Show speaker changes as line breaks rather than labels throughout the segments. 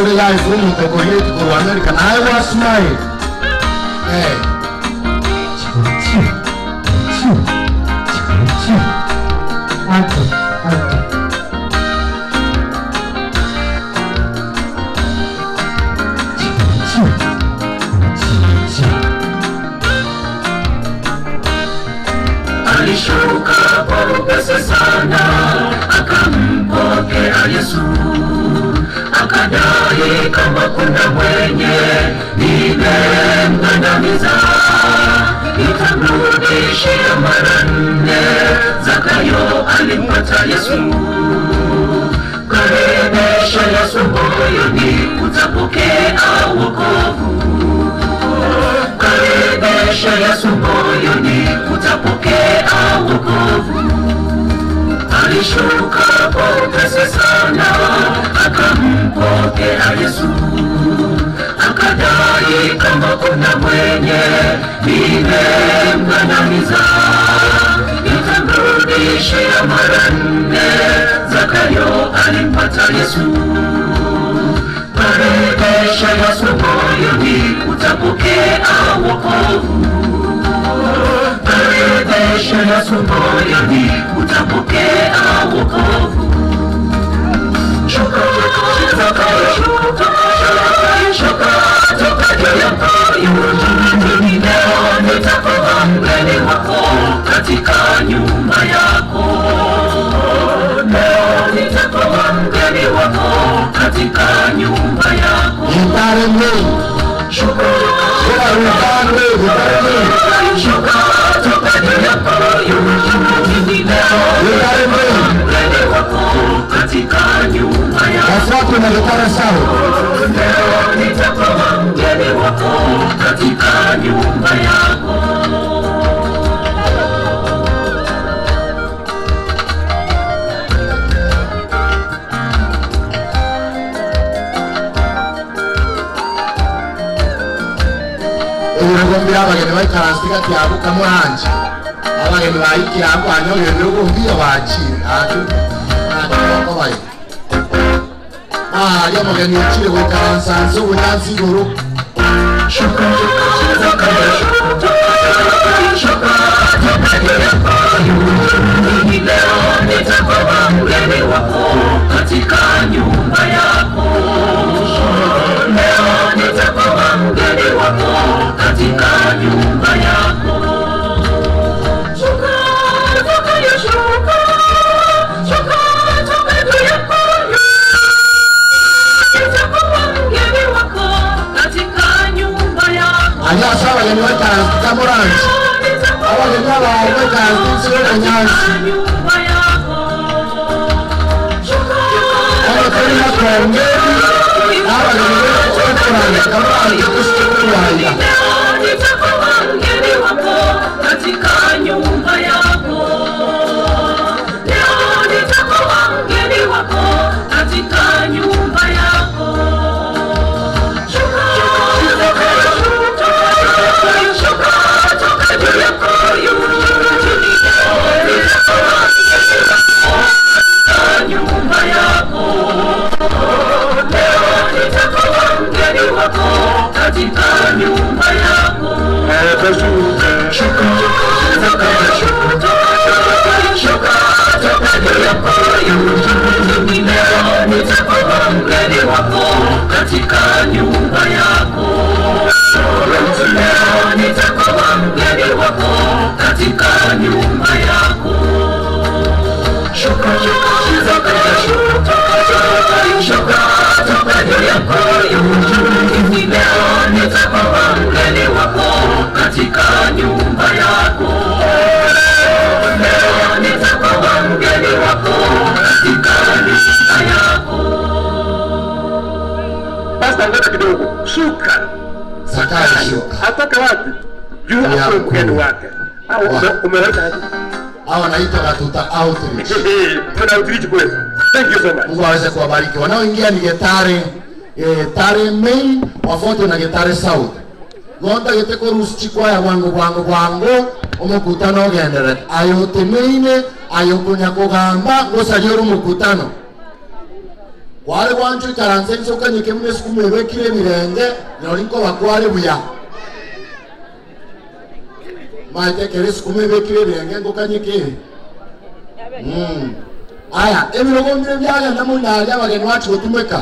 Ore live omonto okoreti korwa America naye gwa smile. Eh.
Alishuka kwa upesi sana, akampokea Yesu, akadai kama kuna mwenye nimemgandamiza, nitamrudishia mara nne. Zakayo alimpata Yesu, karibisha Yesu moyoni, utapokea wokovu. Karibisha Yesu moyoni, utapokea wokovu. Alishuka kwa upesi sana, akampokea Yesu, akadai kama kuna mwenye nimemgandamiza, nitamrudishia mara nne. Zakayo alimpata Yesu. Karibisha Yesu moyoni, utapokea wokovu. Karibisha Yesu moyoni, utapokea wokovu. Shuka, Zakayo, shuka, shuka toka juu ya mkuyu. Mimi leo nitakuwa mgeni wako katika nyumba yako. Leo nitakuwa mgeni wako katika nyumba yako.
Gitare main.
Shuka,
Ora Rutane, Gitare main.
shuka toka juu ya mkuyu. Mimi leo
Gitare main.
mgeni wako katika nyumba yako.
Wafuatwe na Gitare South.
Leo nitakuwa mgeni wako katika nyumba yako.
Ebirogo abageni baikaransi gati yabo kamuranje. Abageni baikira abo anyoge ebirogo mbia bachire. Atu. Atu bako bayi. Ah, ya mugeni uchire goikaransa nse obonyansi igoro.
Shuka, Zakayo, shuka, shuka toka juu ya mkuyu. Mimi leo nitakuwa mgeni wako katika nyumba yako. Leo nitakuwa mgeni wako katika nyumba yako. Shuka, Zakayo, shuka, shuka toka juu ya mkuyu. Nitakuwa mgeni wako katika nyumba yako.
Anya ase abageni baikaransi kamuranje. Abageni abawe baikaransi nse y'obonyansi.
Nyumba yako.
Abatari bakongeri abageni bekuranga kamuranje kusike kuranga.
Leo nitakuwa mgeni wako katika nyumba yako. Leo nitakuwa mgeni wako katika nyumba yako. Shuka, shuka, shuka toka juu ya mkuyu. Nitakuwa mgeni wako katika nyumba yako. Leo nitakuwa mgeni wako katika nyumba yako. Shuka, shuka, shuka toka juu ya mkuyu. Mimi leo nitakuwa mgeni wako katika nyumba yako. Leo nitakuwa mgeni wako katika nyumba yako. Shuka, shuka, shuka, shuka toka juu ya mkuyu. Mimi leo nitakuwa mgeni wako katika nyumba yako. Leo nitakuwa mgeni wako katika nyumba yako.
Pastor, ngoja kidogo. Shuka.
Zakayo shuka.
Atoke wapi? Juu
Ya
akuwe mgeni
mkuu.
wake. Au
Wa.
umeleta aje?
Hao wanaitwa Katuta Outreach.
Tuna outreach kweli. Thank you so much.
Mungu aweze kuwabariki. Wanaoingia ni Getare Getare Main wafuatwe na Getare South. Gonda gete korusi chikwaya bwango bwango bwango omokutano ogenderete ayo temeine ayo konya kogamba gosaria ore omokutano. Kwale gwanchu ikaranse nsokanyike mune sukuma ebekire ebirenge norinko bakware buya. Maite kere sukuma ebekire ebirenge ngokanyike. Aya, ebirogo mbire byagenda munali abageni wacu gotumeka.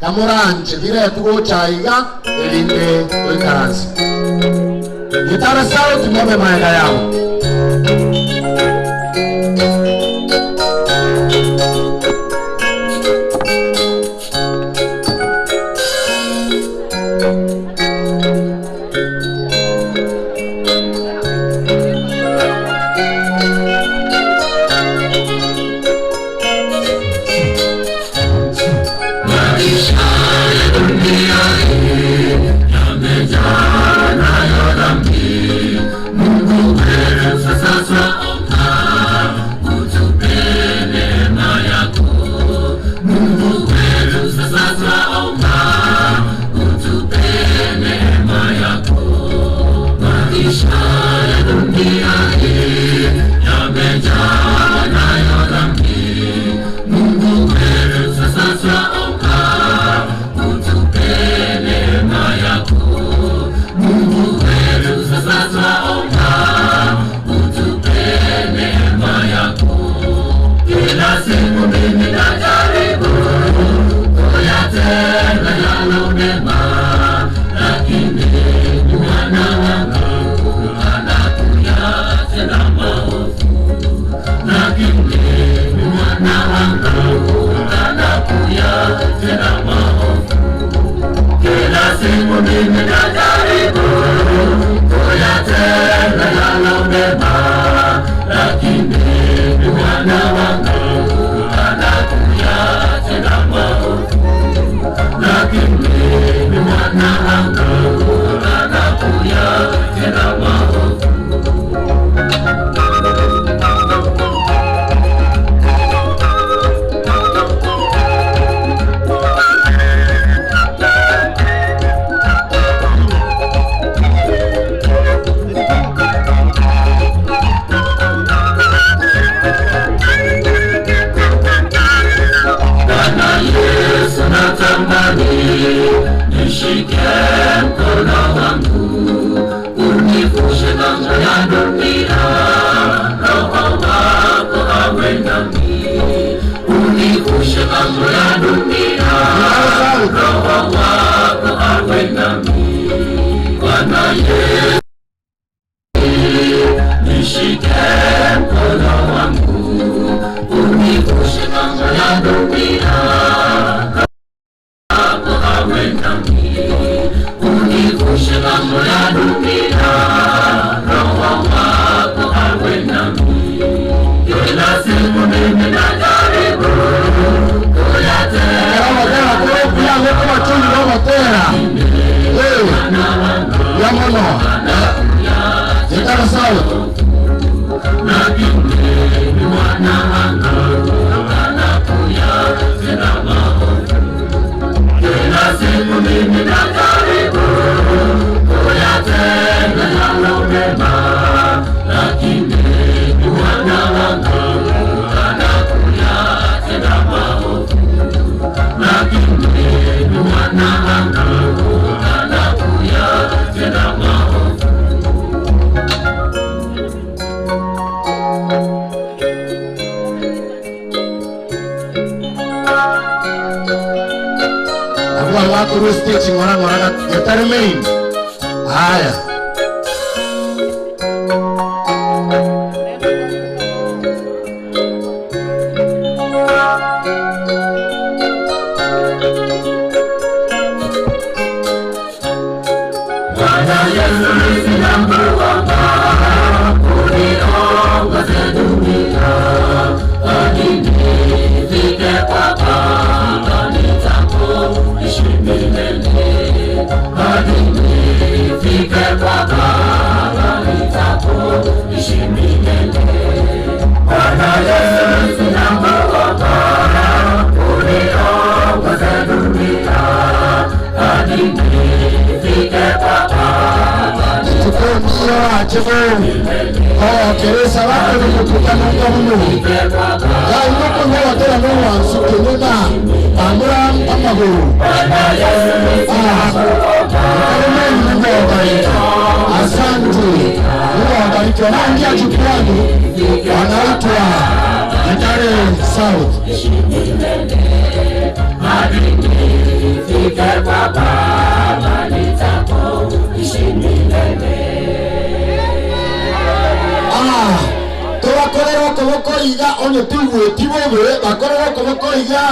Kamoranje bire tugochaiga erinde oikaranse. Gitara sauti mobe maega yao. Haya. Amram Amaguru. Mungu awabariki. Asante. Mungu awabariki. Wanaingia jukwani wanaitwa Gitare South. Tubakorera okoboko iga onye tigweti bobe bakorera okoboko iga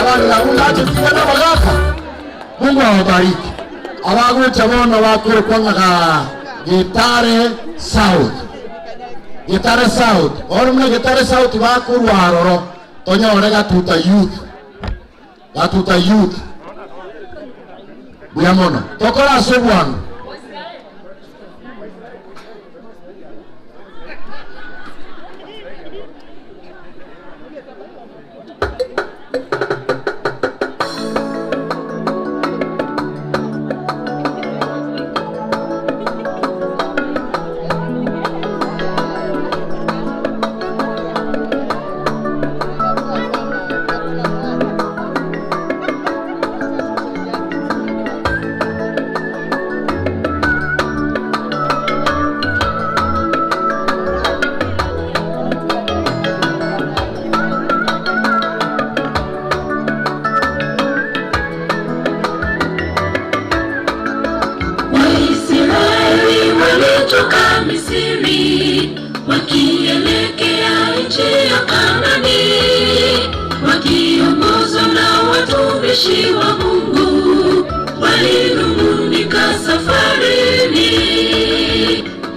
abantu nabungache tiga nabagaka. Mungu awabariki. Abagucha bono bakore kwang'aga Gitare South. Gitare South. Oro muna Gitare South bakurwa aroro tonyore Gatuta Youth. Gatuta Youth. Buya mono. Tokora ase bwango.
Waisraeli walitoka Misri wakielekea nchi ya Kanaani, wakiongozwa na watumishi wa Mungu walinung'unika safarini.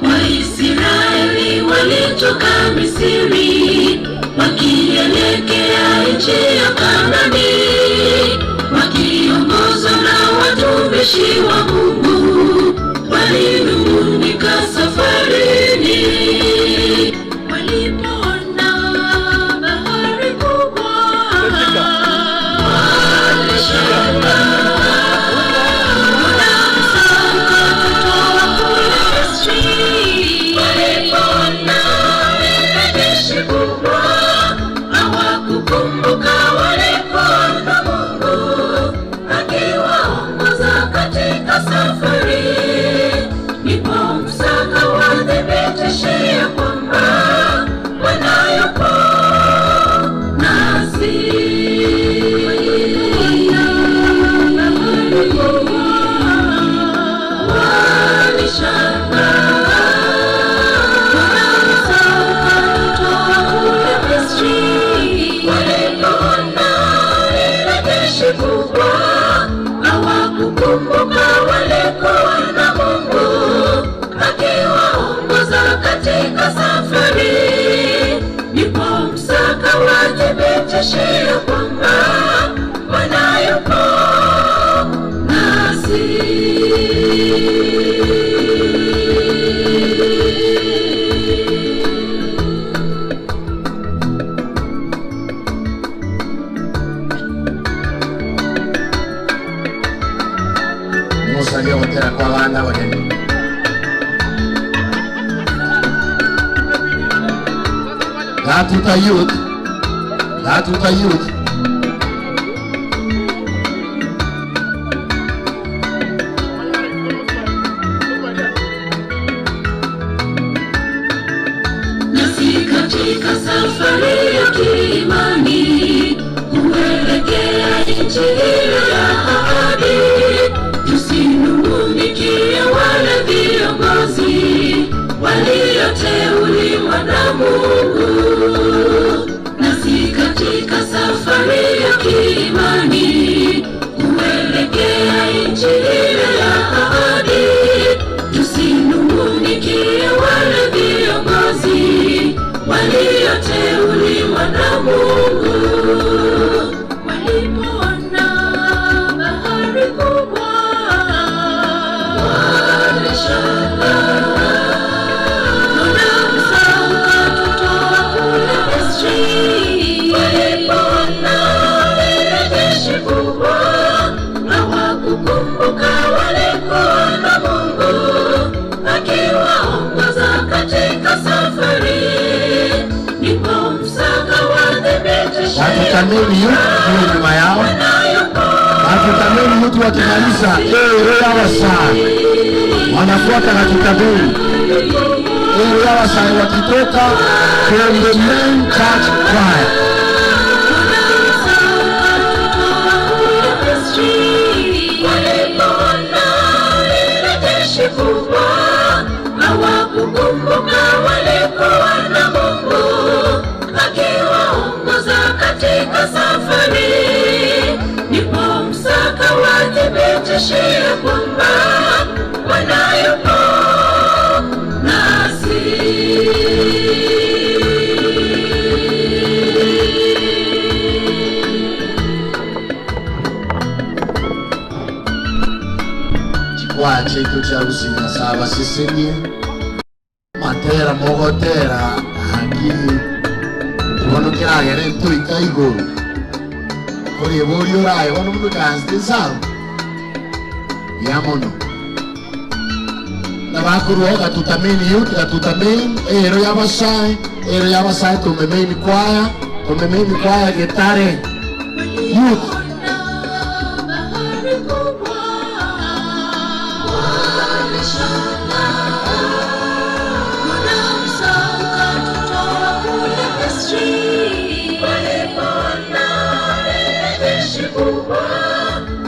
Waisraeli walitoka Misri wakielekea nchi ya Kanaani, wakiongozwa na watumishi wa Mungu walinung'unika safarini. Walipoona bahari kubwa walishangaa, mbona Musa ukatutoa kule Misri? Walipoona lile jeshi kubwa hawakukumbuka walipoona Mungu akiwaongoza katika safari. Ndipo Musa akawathibitishia kwamba Bwana yupo nasi. Walipoona bahari kubwa walishangaa, mbona Musa ukatutoa kule Misri? Walipoona lile jeshi kubwa hawakukumbuka walikuwa na Mungu akiwaongoza katika safari. Ndipo Musa akawathibitishia kwamba Bwana yupo nasi.
Musa aliyotera kwa bana bageni. Gatuta Youth. Gatuta Youth.
Nasi katika safari ya kiimani kuelekea nchi ile ya ahadi, tusinung'unikie wale viongozi walioteuliwa na Mungu. Nasi katika safari ya kiimani kuelekea nchi ile ya ahadi, tusinung'unikie wale viongozi walioteuliwa na Mungu. Walipoona bahari kubwa walishangaa, mbona Musa ukatutoa kule
Katuta Main Youth hiyo nyuma yao. Katuta Main Youth wakimaliza ero ya Wasaai wanafuata Katuta Main. Ero ya Wasaai wakitoka Twende Main Church Choir.
Hawakukumbuka walikuwa na Mungu akiwaongoza katika safari. Ndipo Musa akawathibitishia kwamba Bwana yupo nasi.
Chikwaya chetu cha Rusinga saba sisimie matera mogotera haki kibono kiragere ntuika iguru kuri buri uraye bono mundu kanzite sawa ya mono na bakuru Katuta Main Youth, Katuta Main ero y'Abasaai, ero y'Abasaai Tumbe Main Choir, Tumbe Main Choir Getare Youth.
Bahari kubwa walishangaa, Bwana Musa ukatutoa kule Misri. Walipoona lile jeshi kubwa,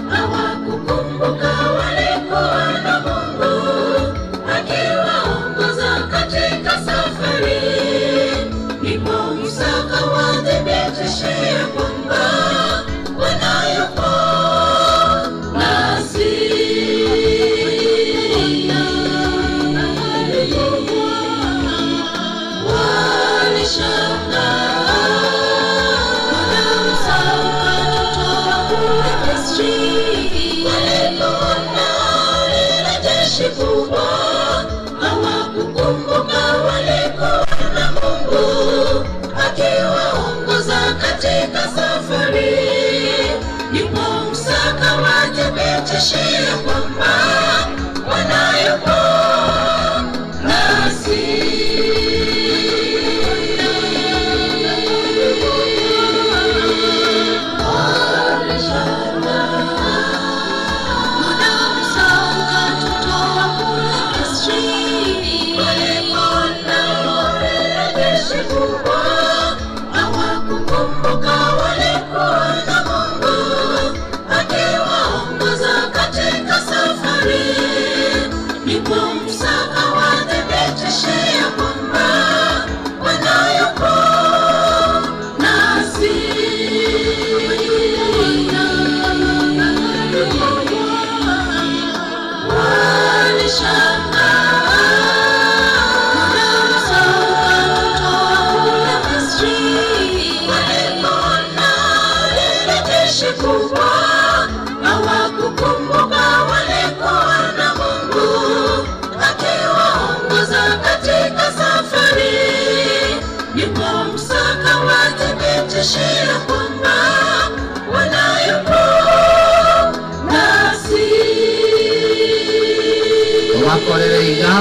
hawakukumbuka walikuwa na Mungu akiwaongoza katika safari. Ndipo Musa akawathibitishia kwamba Bwana yupo nasi. Bahari kubwa walishangaa, Bwana Musa ukatutoa kule Misri. Walipoona lile jeshi kubwa, hawakukumbuka walikuwa na Mungu akiwaongoza katika safari. Ndipo Musa akawathibitishia kwamba Bwana yupo nasi. Bwana Musa ukatutoa kule Misri. Walipoona lile jeshi kubwa, hawakukumbuka walikuwa na Mungu akiwaongoza katika safari. Ndipo Musa akawathibitishia kwamba Bwana yupo nasi. Bahari kubwa walishangaa, Bwana Musa ukatutoa kule Misri. Walipoona lile jeshi kubwa, hawakukumbuka walikuwa na Mungu akiwaongoza katika safari. Ndipo Musa akawathibitishia kwamba Bwana yupo nasi.
Tubakorere iga,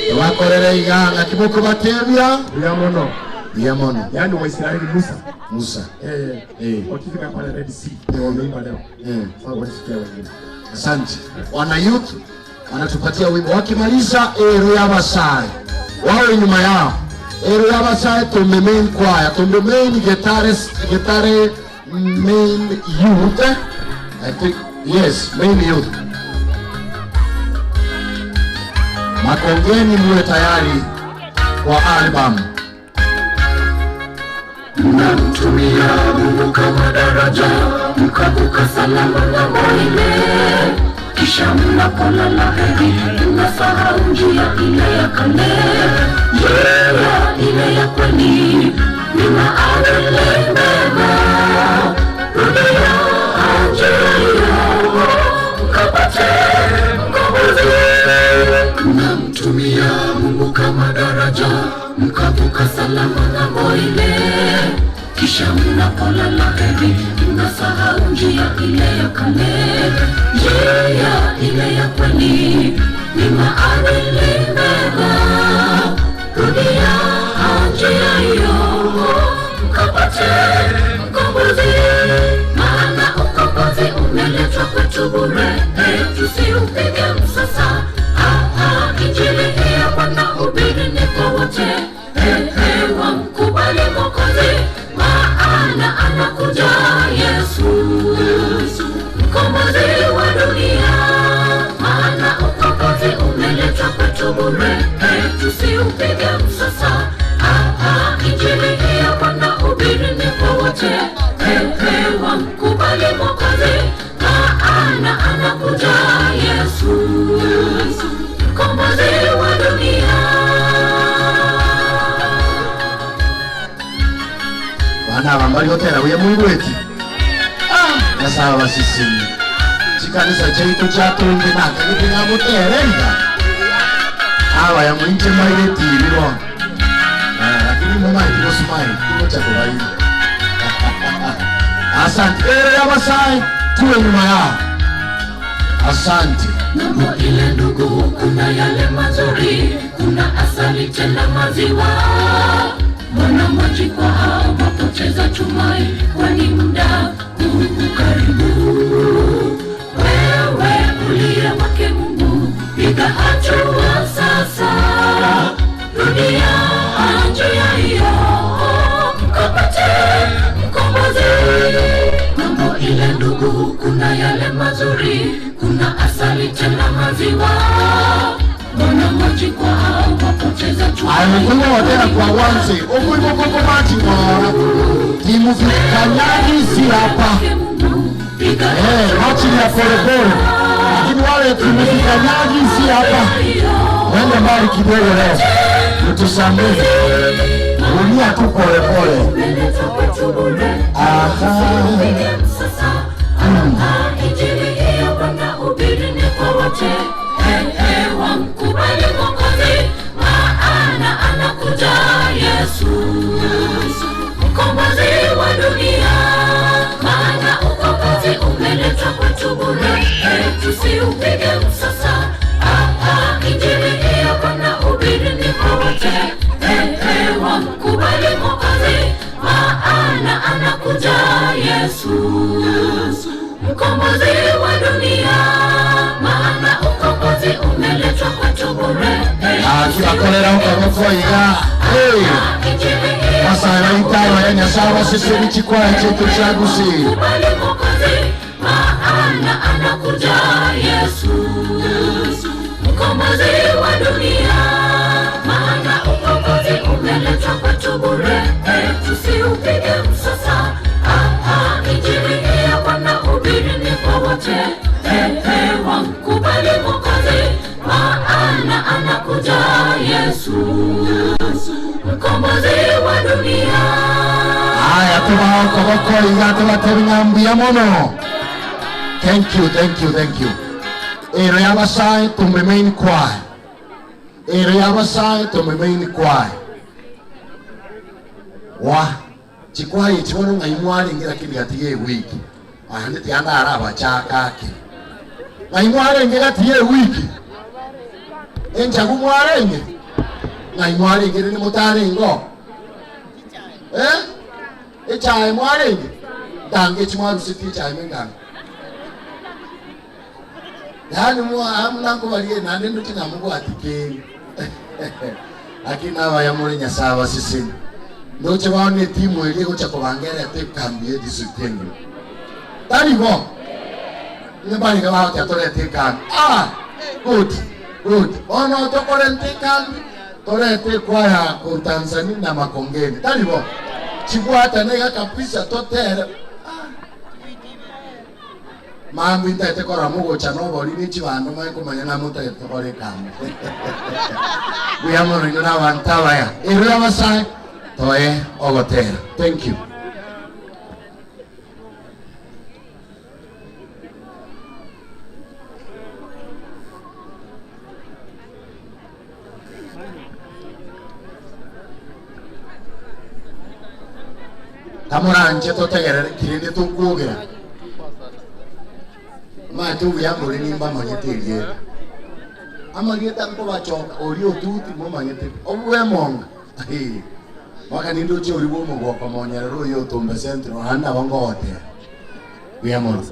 tubakorere iga ngakiboko batebya
Ya mono.
ya mono.
Yaani Waisraeli Musa.
Musa
Wakifika pale Red Sea ndio wameimba leo. Sasa walisikia wengine.
Asante. Wana youth wanatupatia wimbo wakimaliza ero y'Abasaai wawe nyuma yao. Ero y'Abasaai Tumbe Main Choir, Tumbe Main Getare, Getare Main Youth, I think, yes, Main Youth. Makongeni muwe tayari kwa album.
Mnamtumia Mungu kama daraja, mkavuka salama ng'ambo ile. Kisha mnapolala heri, mnasahau njia ile ya kale. Njia ile ya kweli ni maadili mema. Rudia njia hiyo, mkapate mkombozi. Mnamtumia Mungu kama daraja, mkavuka salama ng'ambo ile. Kisha mnapolala heri, mnasahau njia ile ya kale. Njia ile ya kweli ni maadili mema. Rudia njia hiyo, mkapate Tusiupige msasa, injili hii ya Bwana hubiri ni kwa wote. Wamkubali Mwokozi, maana anakuja Yesu, mkombozi wa dunia. Maana ukombozi umeletwa kwetu bure, tusiupige msasa, injili hii ya Bwana hubiri ni kwa wote. Wamkubali Mwokozi, maana anakuja Yesu, mkombozi wa dunia.
Bana bambali hotera uye Mungu wetu. Nasaba basisi. Chikanisa chaitu chatunge naka muterenga. Awa ya mwinche maile tibiro. Lakini mama itiro sumai, kimo cha kubaini. Asante. Ya Masai, tuwe nyuma yao. Asante.
Mambo ile ndugu, kuna yale mazuri, kuna asali tena maziwa. Mbona mwajikwaa mwapoteza tumai, kwani muda huu karibu. Wewe uliye wake Mungu, piga hatua sasa. Dunia njia hiyo, mkapate mkombozi. Mambo ile ndugu, kuna yale mazuri, kuna asali tena maziwa. Mbona mwajikwaa mwapoteza tumai,
Alikuwa watena kwa wanze. Okuibo koko machi ngora. Timu fikanyagi si hapa. Machi ya pole pole. Lakini wale timu fikanyagi si hapa. Wende mbali kidogo leo. Utusamehe. Rudia tu pole pole. Aha.
Injili hiyo Bwana hubiri ni kwa wote. Wamkubali Mwokozi, maana anakuja Yesu, mkombozi wa dunia. Maana ukombozi umeletwa kwetu bure, tusiupige msasa. Injili hiyo Bwana hubiri ni kwa wote. Wamkubali Mwokozi, maana anakuja Yesu, mkombozi wa dunia. Maana ukombozi umeletwa kwetu bure.
Akibakolera ukabokoiga. Masai baitawa ya Nyasaye sisi bichikwaya chetu chagusi.
Kubali Mwokozi, maana anakuja Yesu, mkombozi wa dunia. Maana ukombozi umeletwa kwetu bure, tusiupige msasa. Injili hii ya Bwana hubiri ni kwa wote. Wamkubali Mwokozi, maana anakuja Yesu, mkombozi wa dunia.
Haya tubaokobokoiga tubatebinyambuya mono. Thank you, thank you, thank you. Ero ya Masai tumemain choir. Ero ya Masai tumemain choir. Wa chikwai chibono ngaimwali ngira kini gatiye wiki. Ahandi anda araba chakake. Ngaimwali ngira gatiye wiki. Enja kumwarenge. Ngaimwali ngira ni mutare ngo. Echae mwarenge. Dange chimwaru siti chae menganga. Yani mwanangu balie nande nduti na Mungu atikeni. Lakini hawa ya muri Nyasaye sisi. Ndoche waone timu ile gocha kubangera te kambi district yenyu. Tani go. Nyumbani kama hao tore te kambi. Good. Good. Ono tokore te kambi. Tore te kwaya ku Tanzania na Makongeni. Tani go. Chibwata nega kabisa totere. Mambo intaete kora mugo chanobo lini chibando mai kumanya na muta tokore kambi. Buyamo rinona wantawaya. Irwa Masai toe ogotera. Thank you. Kamuranje totegerere kirinde tukwogera. Ma tu yambo rinimba manyete. Amageta mko bachoka ori otuti mo manyete. Obwe monga. Waka nindoche ori bo mongo kwa monyera ro yo tumbe centro handa bangote. Buyamo.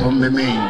Tumbe Main.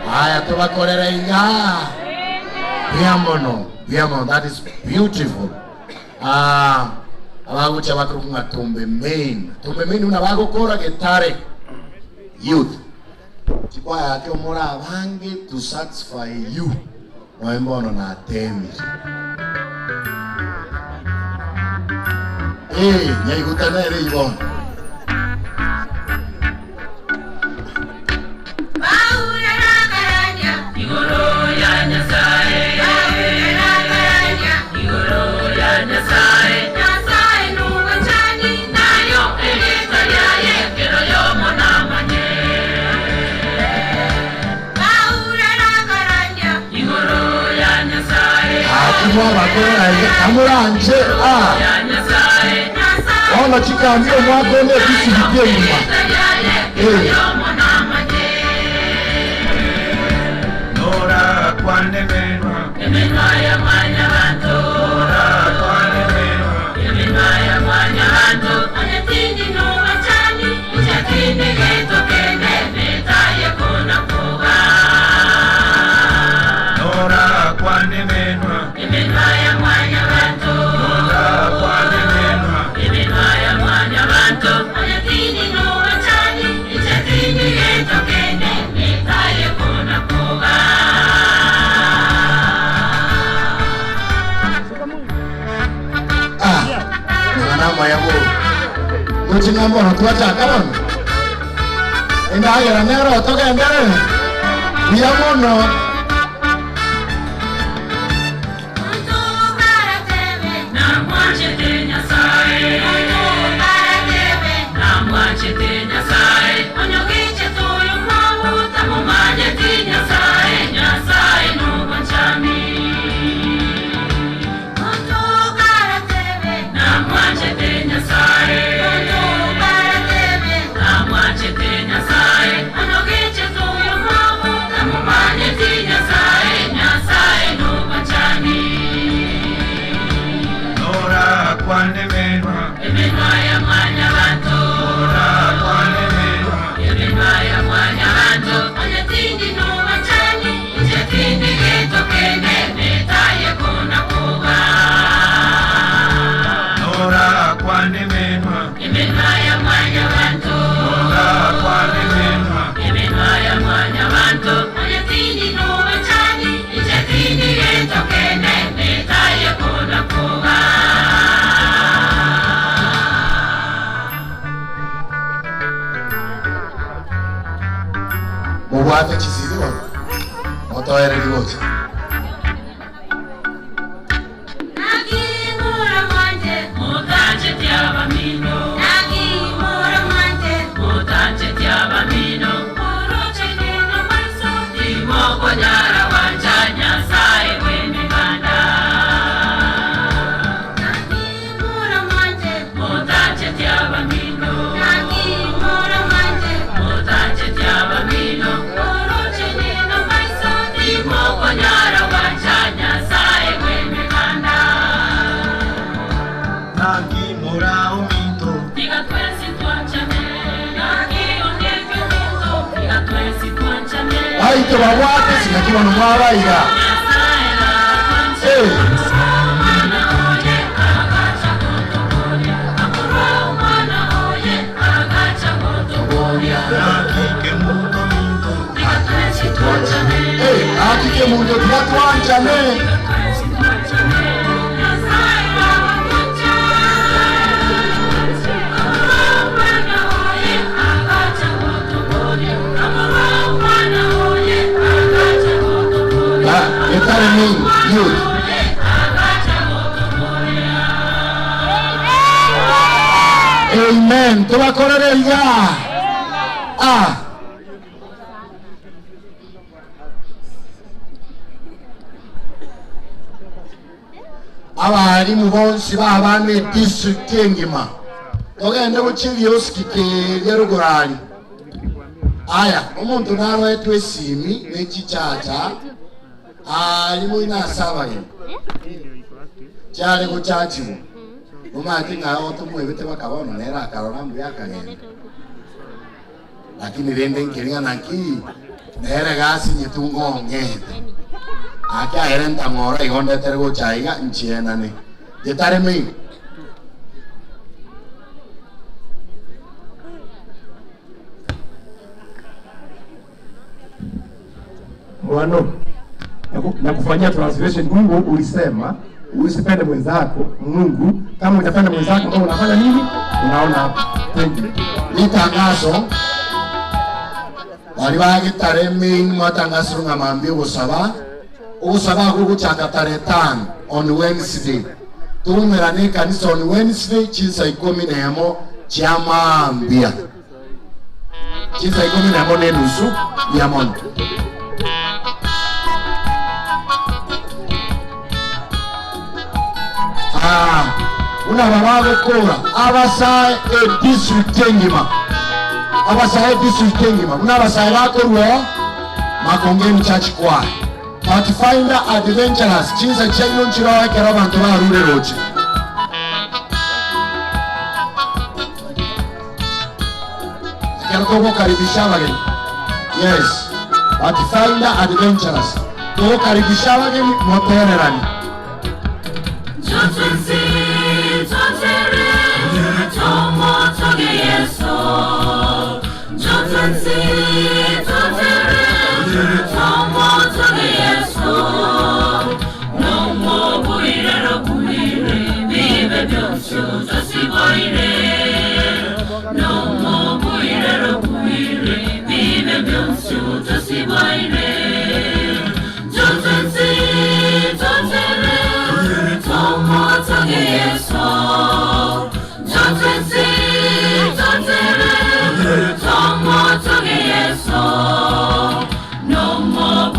Haya, tubakorera inga. Biamono, biamono, that is beautiful. Ah, abagucha bakurukunga Tumbe Main. Tumbe Main una bagokora getare youth. Chikwaya yake omora abange to satisfy you. Noembono na temi. Eh, nyaigutana ere ibon. Amuranje ah ona chikambio mwako ne kisibitie nyuma eh
Nora kwane menwa
emenwa ya mwanya bantu
Nora kwane menwa
emenwa ya mwanya bantu anyatindi no wachani uchatinde geto kende metaye kona kuba
Nora kwane menwa
emenwa ya mwanya bantu
Nora kwane menwa
emenwa ya mwanya bantu anyatindi no wachani uchatinde geto kende metaye kona kuba.
Ah, nama yabo muchingambo twachaka bono endagera nero togendere biamono.
Nyasaye,
Mobwate chisiri bono motoereri gocha. Aito babwate singakiwa nomwabaira. Akike muntu tigatwanjane. Youth. Amen. Tubakorere iga. Ah. Abarimu bonsi babane district engima. Togende guchibioski ke rugorani. Aya, omuntu narwetwe esimi nechichacha. Alimu inasaba cyari gucaciwe umati ngaho tumwebete bakabona nera akarora mbya kagenda lakini rende nkiringa nanki nere gasi nyitungo ngete aka erenta ngora igonde tergo chaiga nchienane yetare mi
Mwano na kufanyia translation. Mungu ulisema usipende mwenzako. Mungu kama utapenda mwenzako kama unafanya nini? Unaona hapa. Thank you.
Ni tangazo bali bagitare min mwatangazo ngamambi ubusaba ubusaba guguchaka tarehe 5 on Wednesday tumerane kanisa on Wednesday chinsa 11 chiamambia chinsa 11 nenusu ya mondo. Una baba gukora abasaye district engima abasaye district engima una abasaye bakorwa Makongeni Church Choir Pathfinder Adventurers chinsa chenyu nchiro abantu barure roche akero karibisha abageni. Yes, Pathfinder Adventurers to karibisha abageni motererani.
No more.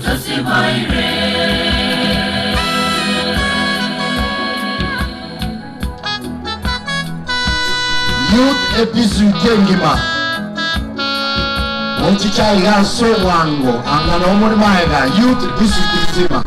tosiboire.
Youth episode ngima ochichaiga so wango angana omuri maega youth district nzima.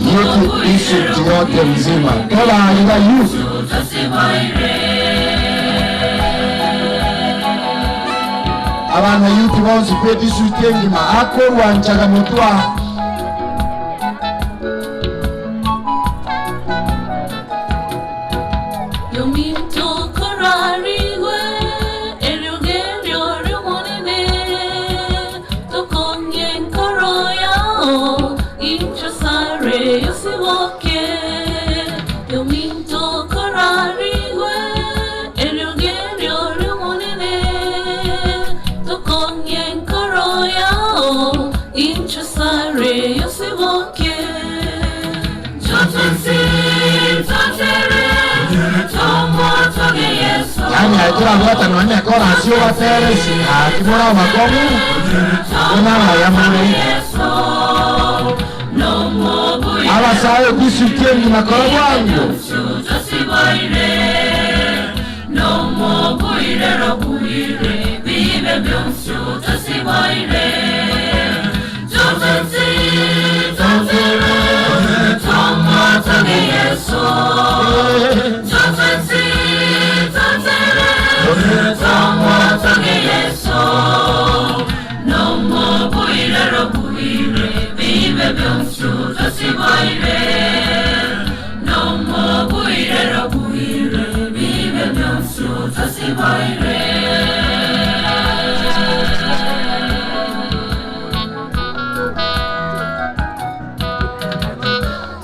Youth district yote mzima tola ila youth abana youth bonse pe district ngima akorwa nchagamotwa. Yani aitura gwata none kora sio bateresi akimora makomu ona ya mure abasayo disuteni makora bwangu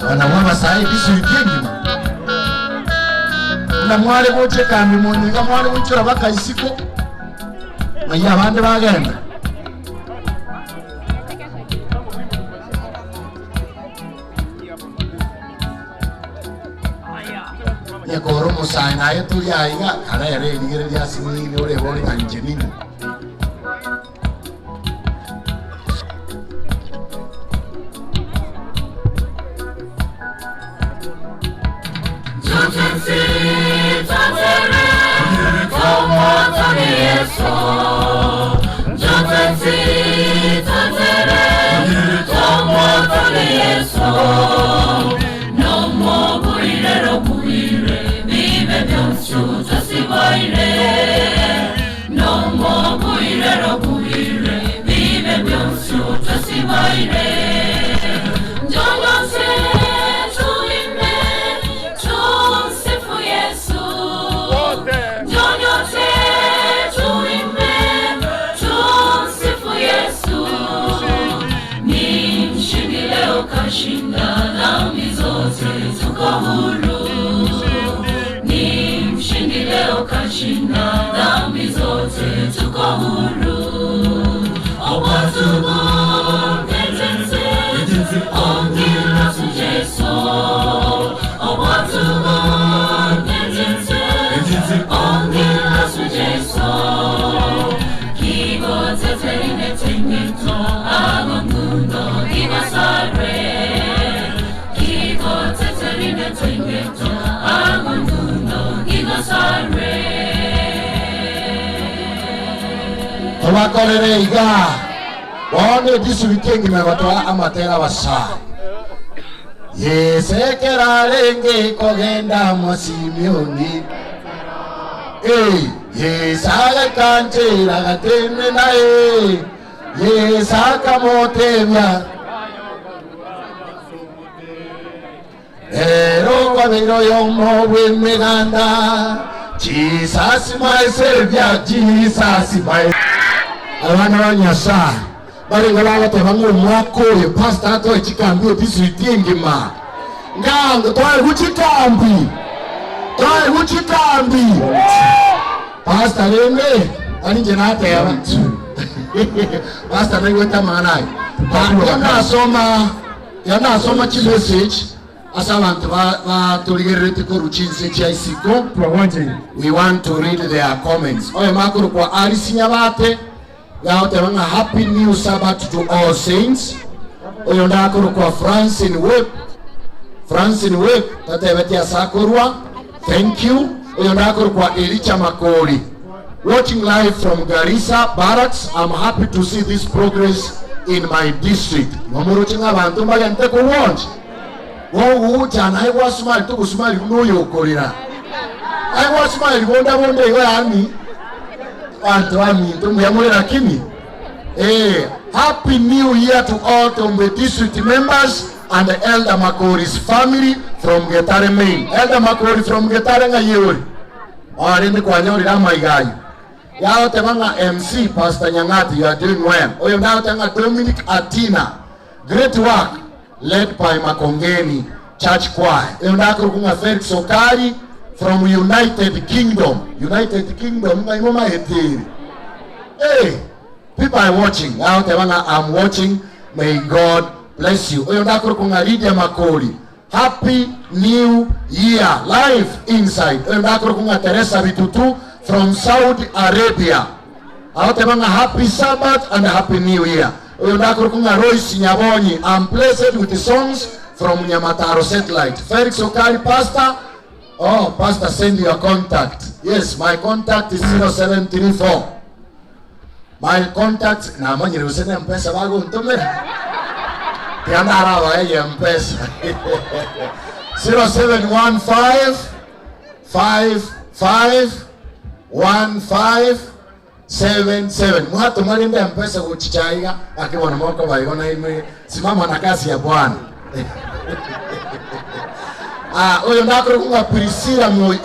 Wanamwama sahi bisuitengi na mwale boche kambi munyinga mwale buchura bakaisiko maya abandi bagenda nyakoro musai naye tuli aiga kara yare ligere lya sinini ore bori anjenini Tobakorere iga. Bono district engima gotoa amatera basa. Yesekera renge kogenda mwasimioni. Yesaka kanchera gatene nae. Yesaka motemya. Ero kwabiro yomo wemeganda. Jesus my savior, Jesus my. Abana ba Nyasaye barenga bagateba ng'omwaka oyo pastor atoe chikambi district engima. Ngango twari kuchikambi. Twari kuchikambi. Pastor rende ani nje nateba. Pastor naigweta mang'ana aya. Yanasoma chi message asa abantu baturigererete ko ruchinse cha isiko. We want to read their comments. Oye makuru kwa Alice Nyabate yaotebanga happy new Sabbath to all saints. Oyo ndakuru kwa Francine Webb. Francine Webb tatebete asakorwa. Thank you. Oyo ndakuru kwa Elicha Makori. Watching live from Garissa Barracks. I'm happy to see this progress in my district. Nomuruchinga abantu bagente ku watch. Wowe cyane ayi wasmile tugusmile n'uyokorera. Ayi wasmile bonda bonda iwe ani. Bantu baminto muyamurera kimi. Happy New Year to all Tombe district members and Elder Makori's family from Getare Main. Elder Makori from Getare nga yori. Arende kwanyorira maigayo. Yao tebanga MC Pastor Nyangati, you are doing well. Oyo ndao tebanga Dominic Atina. Great work led by Makongeni Church Choir. Oyo ndao kunga Felix Okari from United Kingdom. United Kingdom nga imoma etiri. Hey, people are watching. Yao tebanga I'm watching. May God bless you. Oyo ndao kunga Lydia Makori. Happy New Year. Live inside. Oyo ndao kunga Teresa Bitutu from Saudi Arabia. Aotebanga happy Sabbath and happy New Year. Oyo ndakuru kunga Royce Nyabonyi. I'm blessed with the songs from Nyamataro Satellite. Felix Okari pastor. Oh, pastor, send your contact. Yes, my contact is 0734. My contact na manyire usene mpesa bago ntomera. Tiandara wa ye mpesa. 0715 55 1577. Mwato mwalinde mpesa kuchichaiga akiwa moko baiona ime simama na kazi ya Bwana. Oyo ndakuru kunga Priscilla Moi,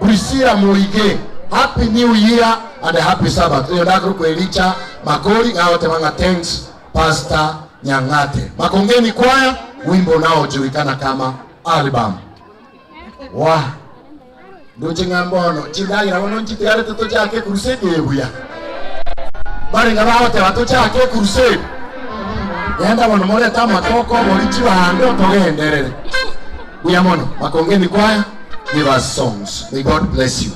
Priscilla Moige. Happy New Year and a happy Sabbath. Oyo ndakuru kwa Elicha Makori ngaote manga thanks Pastor Nyangate. Makongeni Choir, wimbo nao julikana kama album. Wa nduchinga mbono chindagira bono nchitiare toto chake crusade ebuya. Barenga baote bato chake crusade. Yenda bono moreta matoko borichi bando togenderere. Buya mono Makongeni Choir, give us songs. May God bless you.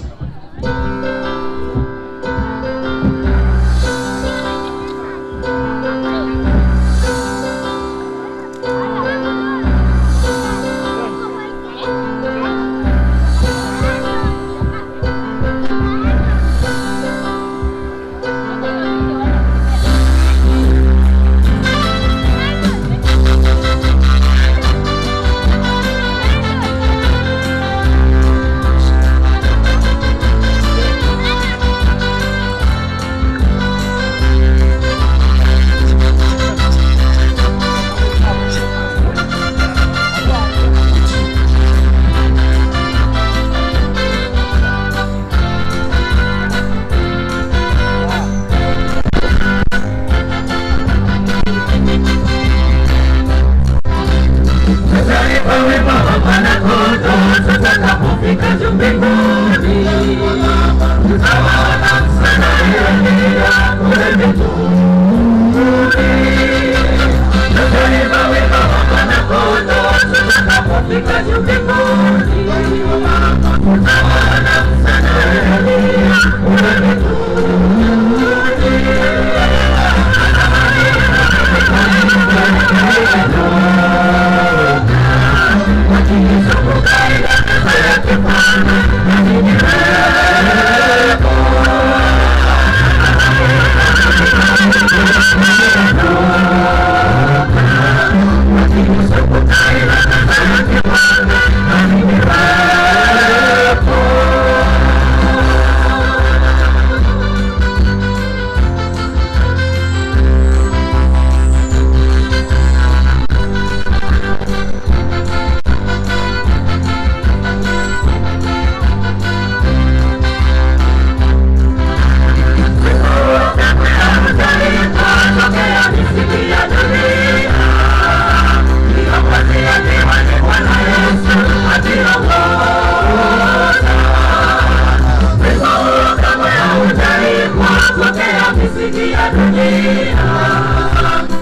Dunia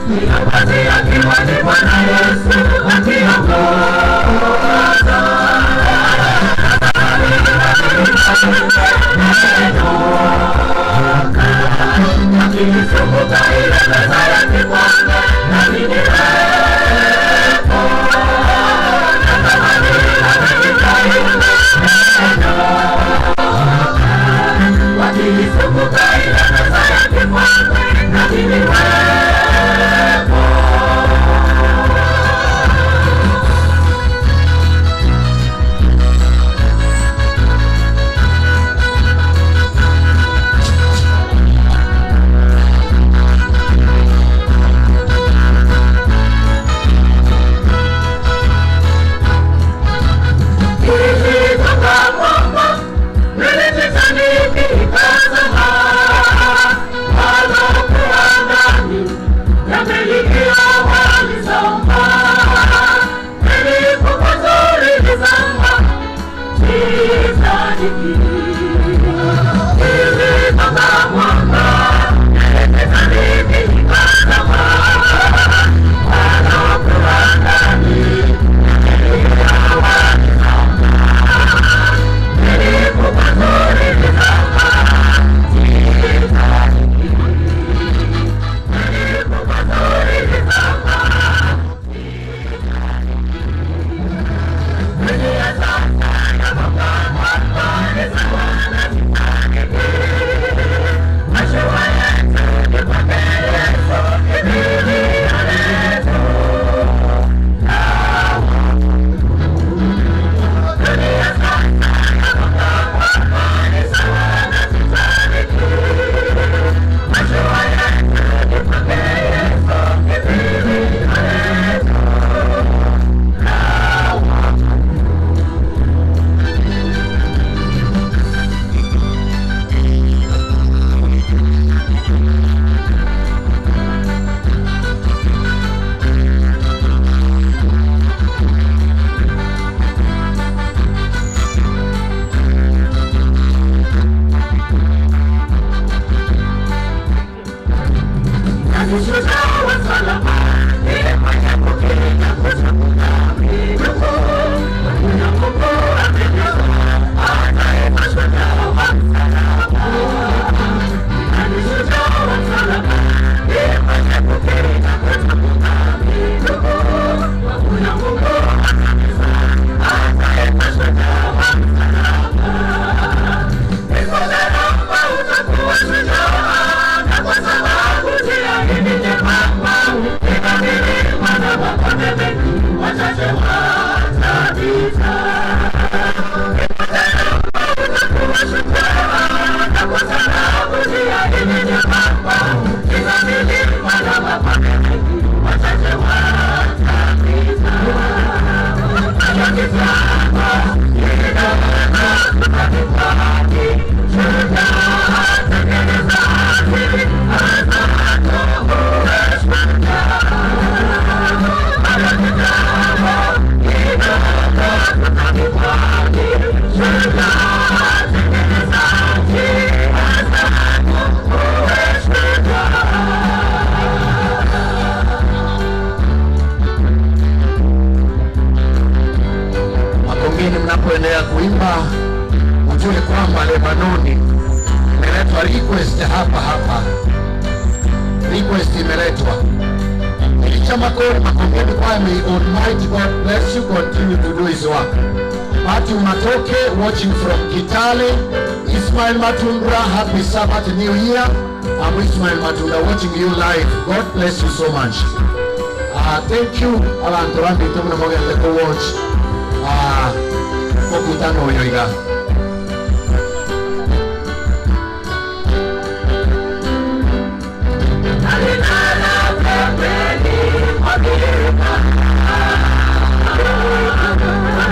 Ninapatia akiwa ni Bwana Yesu akiongoza. Akizunguka ile meza ya kifalme nami niwepo. Natamani nami nikaimbe neno. Wakizunguka ile meza ya kifalme nami niwepo. Nilitoka mwamba, nilititanipi ikazama. Walokuwa ndani ya meli hiyo walizama. Meli kubwa nzuri ilizama, Titanic. Nilitoka mwamba, nilititanipi ikazama. Walokuwa ndani ya meli hiyo walizama. Meli kubwa nzuri ilizama, Titanic. Meli kubwa nzuri ilizama, Dunia sasa yagonga mwamba ni sawa na Titanic. Mashua yetu ni kwake Yesu, kimbilio letu. Dunia sasa yagonga mwamba ni sawa na Titanic. Mashua yetu ni kwake Yesu, kimbilio letu. Wachache watapita.
Makongeni mnapoendelea kuimba, ujue kwamba Lebanoni imeletwa request hapa hapa, request imeletwa. Elisha Makori, Makongeni Choir, may Almighty God bless you, continue to do His work. Matthew Matoke watching from Kitale. Ismail Matundra, happy Sabbath New Year. I'm Ismail Matundra watching you live. God bless you so much. Thank you abantu bambite muno mugende ku watch mukutano uyu iga.
Alilala pembeni mwa birika.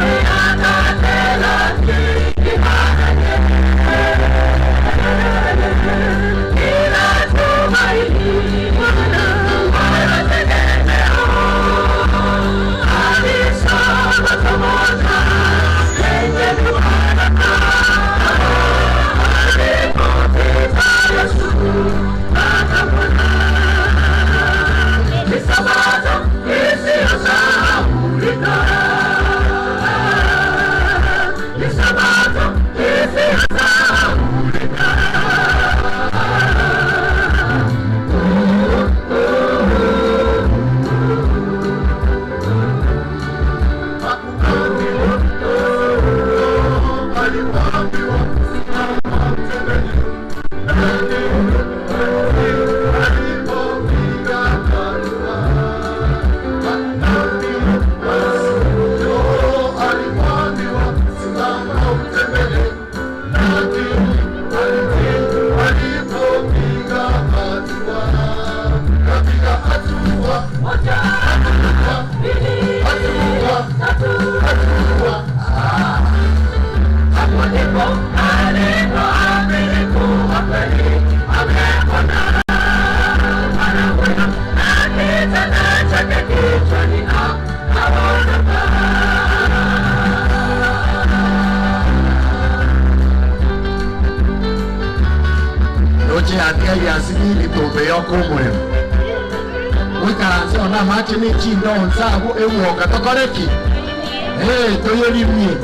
Miaka 38. Ila tumaini wala tegemeo. Alisoma pamoja lenye duara.
Pili tombe yoko omorero oikaranse ona amache na echindo onse abwo ewoka tokoreki toyerimie.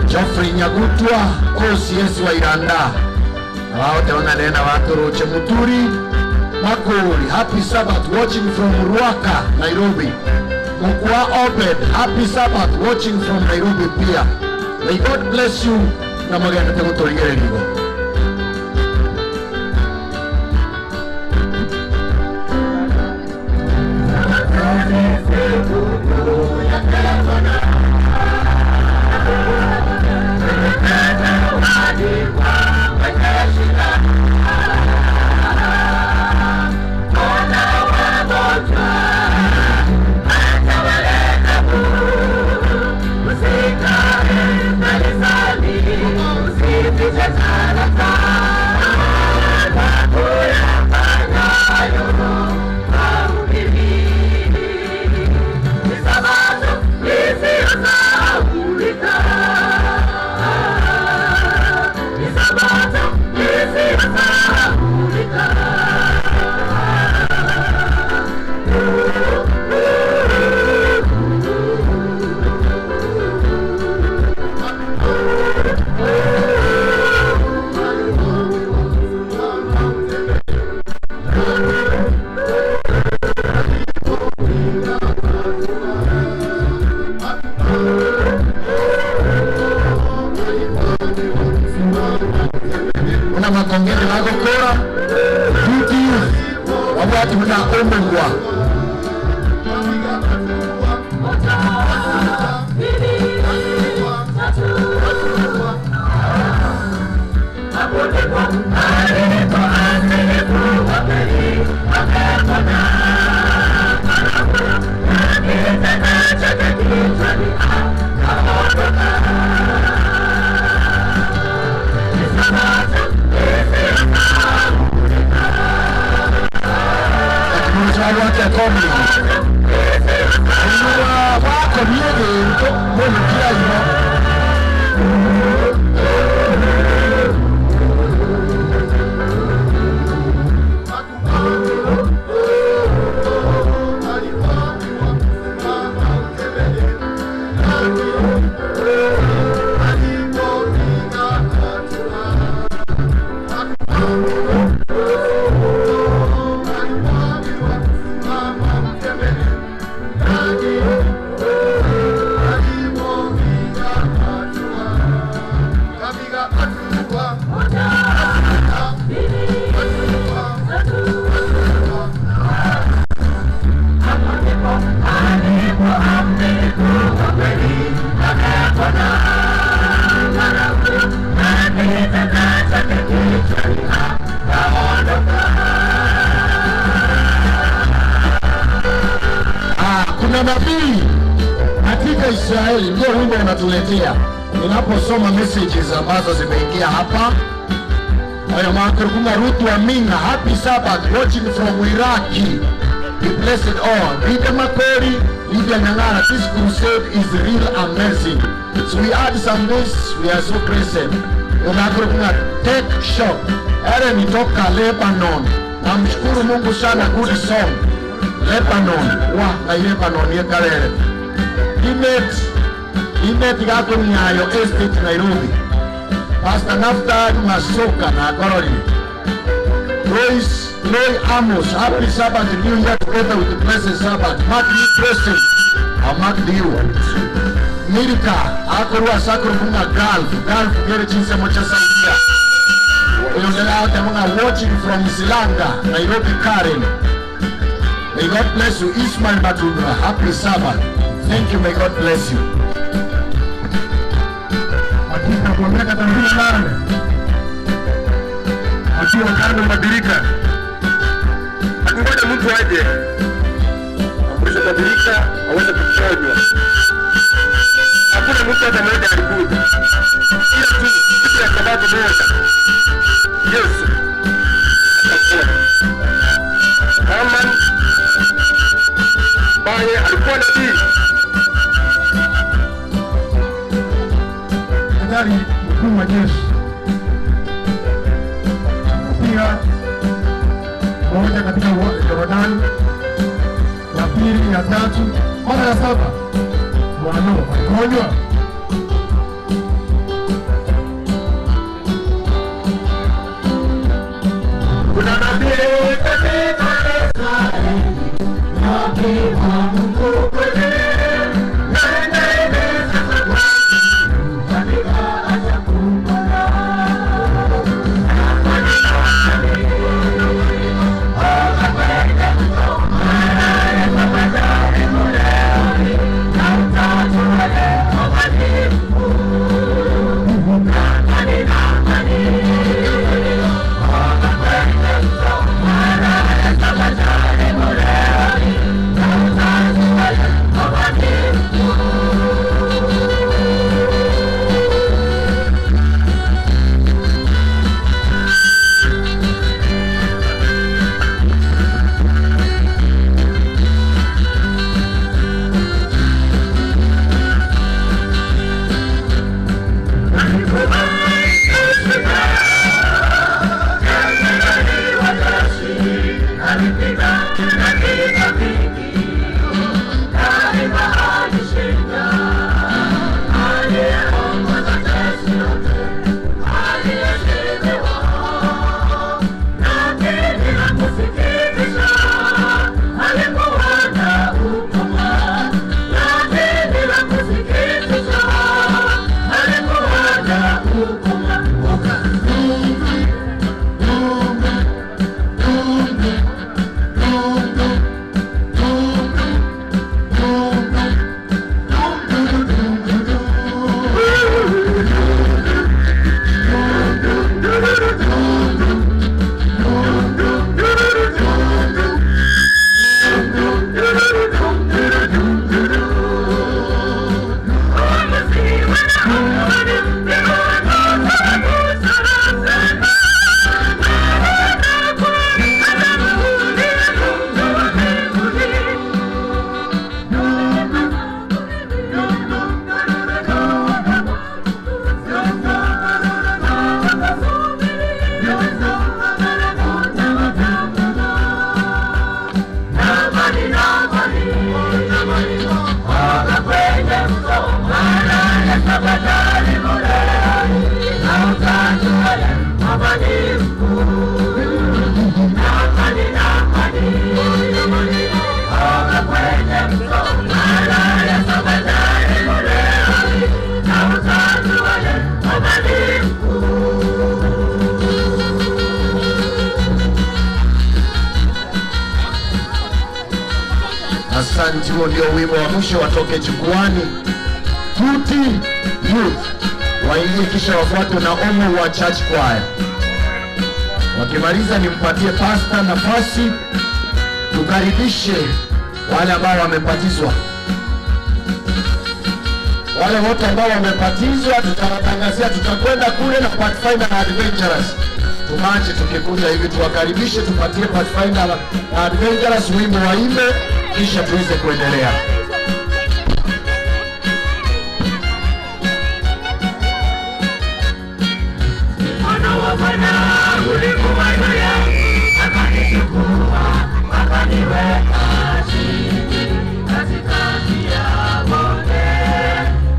Geoffrey Nyagutwa OCS wa Iranda abaote onanena batoroche Muturi Makori, happy Sabbath watching from Ruaka, Nairobi. Mukwa Obed, happy Sabbath watching from Nairobi pia. May God bless you na magana tegotorigererigo. Una makongeni wagokora duty wabwati muna omongwa. Nabii katika Israeli, ndio wimbo unatuletea. Ninaposoma messages ambazo zimeingia hapa. Oyo makurunga Ruth wa Minga, happy Sabbath, watching from Iraki. Be blessed all. Lydia Makori, Lydia Nyang'ara, this crusade is real amazing. So we add some days, we are so blessed. Unakurunga take shop. Ere toka Lebanon. Namshukuru Mungu sana, good song. Lebanon. Wa, na Lebanon ye karere. Inet, Inet gako Nyayo Estate Nairobi. Pastor Naftali Masoka na Korori. Royce, Roy Amos, happy Sabbath, New Year together with the blessed Sabbath. Mark me present. I mark you. Milka, akorwa sakuru munga Gulf, Gulf kere chinse mocha Saudia. Uyondela munga watching from Silanga, Nairobi Karen. May God bless you. Ismail Matundra, happy Sabbath. Thank you, may God bless you.
Hakika kwa miaka 38 akiwa kando mabirika, akingoja mtu aje amrishe mabirika aweze kuponywa. Hakuna mtu hata mmoja alikuja, ila tu siku ya Sabato moja Yesu akakuja. Naaman ambaye alikuwa nabii, jemadari mkuu wa jeshi, akapiga moja katika Yordani, ya pili, ya tatu, mara ya saba mwanao aliponywa.
Kuna nabii katika Israeli, nabii wa Mungu kweli. Nenda sasa katika atakupona. Asante, huo ndio wimbo wa mwisho. Watoke jukwani, Tuti Youth waingie, kisha wafuatwe na Omo wa Church Choir. Wakimaliza nimpatie pasta nafasi, tukaribishe wale ambao wamebatizwa. Wale wote ambao wamebatizwa tutawatangazia, tutakwenda kule na Pathfinder na Adventurers. Tumache tukikuja hivi tuwakaribishe, tupatie Pathfinder na Adventurers wimbo waimbe, kisha tuweze kuendelea.
Mkono wa Bwana ulikuwa juu yangu, akanichukua, akaniweka chini katikati ya bonde.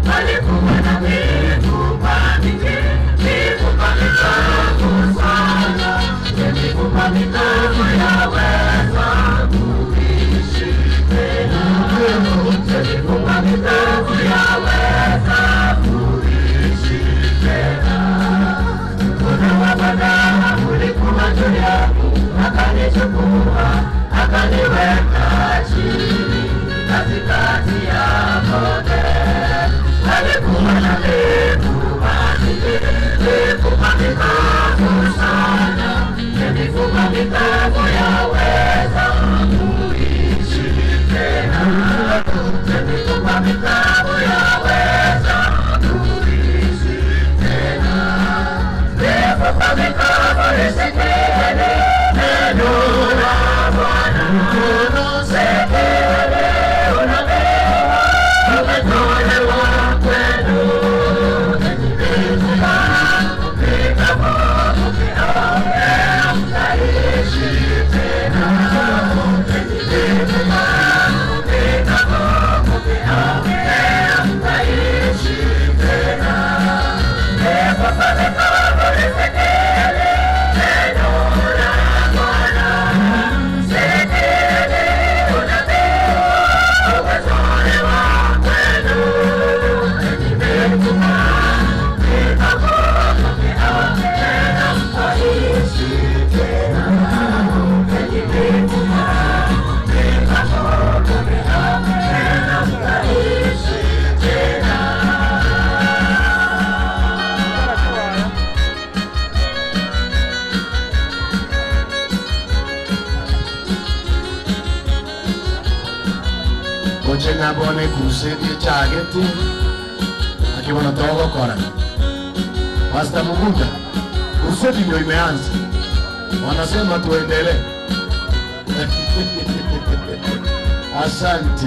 Palikuwa na mifupa mingi, mifupa mikavu sana. Je, mifupa mikavu yaweza kuishi tena? Je, mifupa mikavu yaweza kuishi tena? Mkono wa Bwana ulikuwa juu yangu, akanichukua, akaniweka chini katikati ya bonde. Palikuwa na mifupa mingi, mifupa mikavu sana. Je, mifupa mikavu yaweza kuishi tena? Je, mifupa mikavu yaweza kuishi tena? Mifupa mikavu isikieni neno la Bwana. Sikieni unabii umetolewa kwenu. Enyi mifupa mikavu, mkiongea mtaishi tena. Enyi mifupa mikavu, mkiongea mtaishi tena. Mifupa mikavu isikieni neno la Bwana. Sikieni unabii umetolewa kwenu. Enyi mifupa mikavu, mkiongea mtaishi tena. Enyi mifupa mikavu, mkiongea mtaishi tena.
Oche ngabone crusade chageti akibona togokora. Pastor Mugunda, crusade ndio imeanza, wanasema tuendelee. Asante.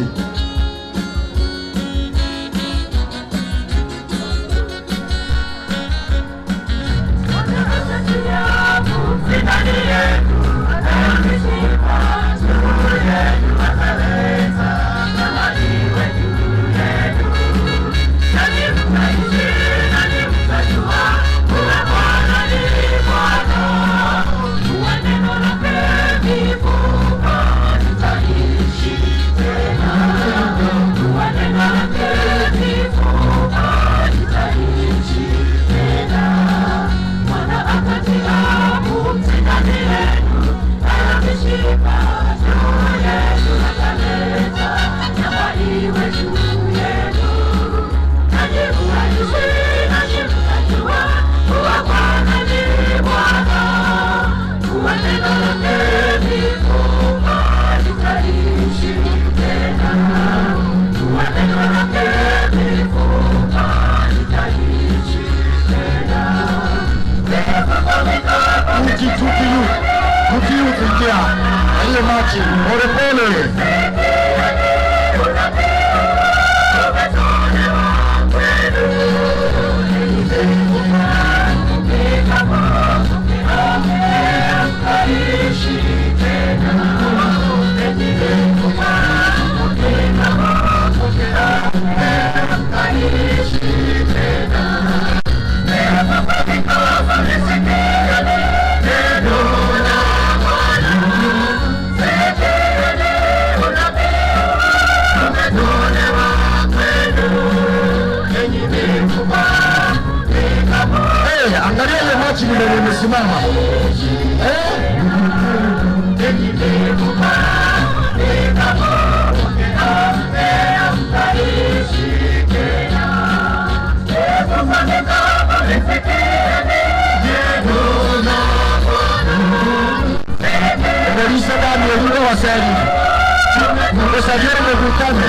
Tukiutuingia na hiyo machi polepole. Hey, angalia ile machi vile limesimama. Eh? Emelisa Daniel yule wa seli. Osaviero mvutano.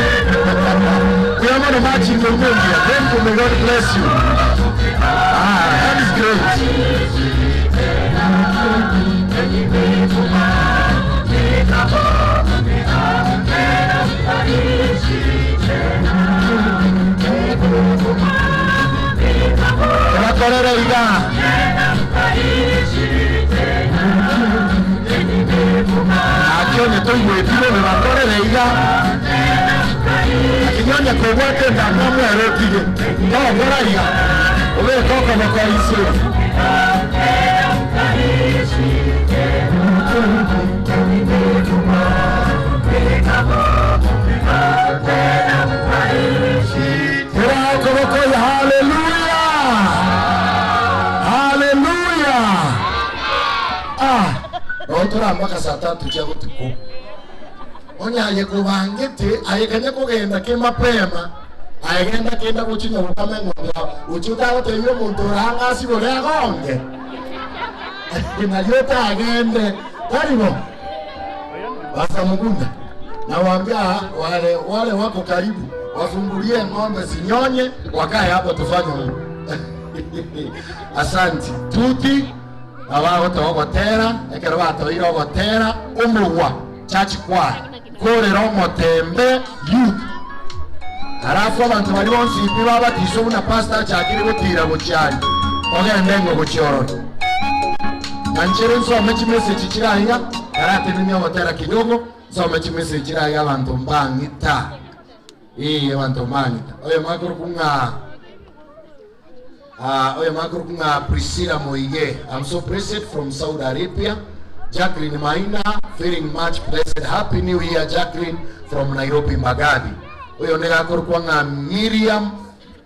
Kuyamano machi ngongongia. Thank you, may God bless you. Ah, that is great. Turakorera iga. Akionye toigwetire bakorere iga. Akinyonya kogwate ndamwe erotige. Togora iga. Obe koko mokoise. Hallelujah. Hallelujah. Ah, otora mpaka saa tatu cha utuku. Onya ayekubangete ayekanya kugenda ke mapema. Ayegenda kenda guchinya gukama eng'ombe uchuta goteire omonto orang'asi bore agonge. Nario agende karibu. Basa Mugunda. Nawaambia wale wako karibu wafungulie ng'ombe zinyonye wakae hapo tufanye Mungu. Asante. Tuti abago togotera ekero batoire ogotera omugwa church choir korera omotembe youth. Halafu abantu bali bonsi biba batiso na pastor chakiri gutira gochari ogende ngo gochiororo. Nanchere nsome chimessage chiraiga karate nimyo ogotera kidogo nsome chimessage chiraiga abantu mbangita. Abantu mbangita. Oyo makuru kunga oyo makuru kunga Priscilla Moige. I'm so blessed from Saudi Arabia. Jacqueline Maina, feeling much blessed. Happy New Year, Jacqueline from Nairobi, Magadi. Oyo nega kurukwanga Miriam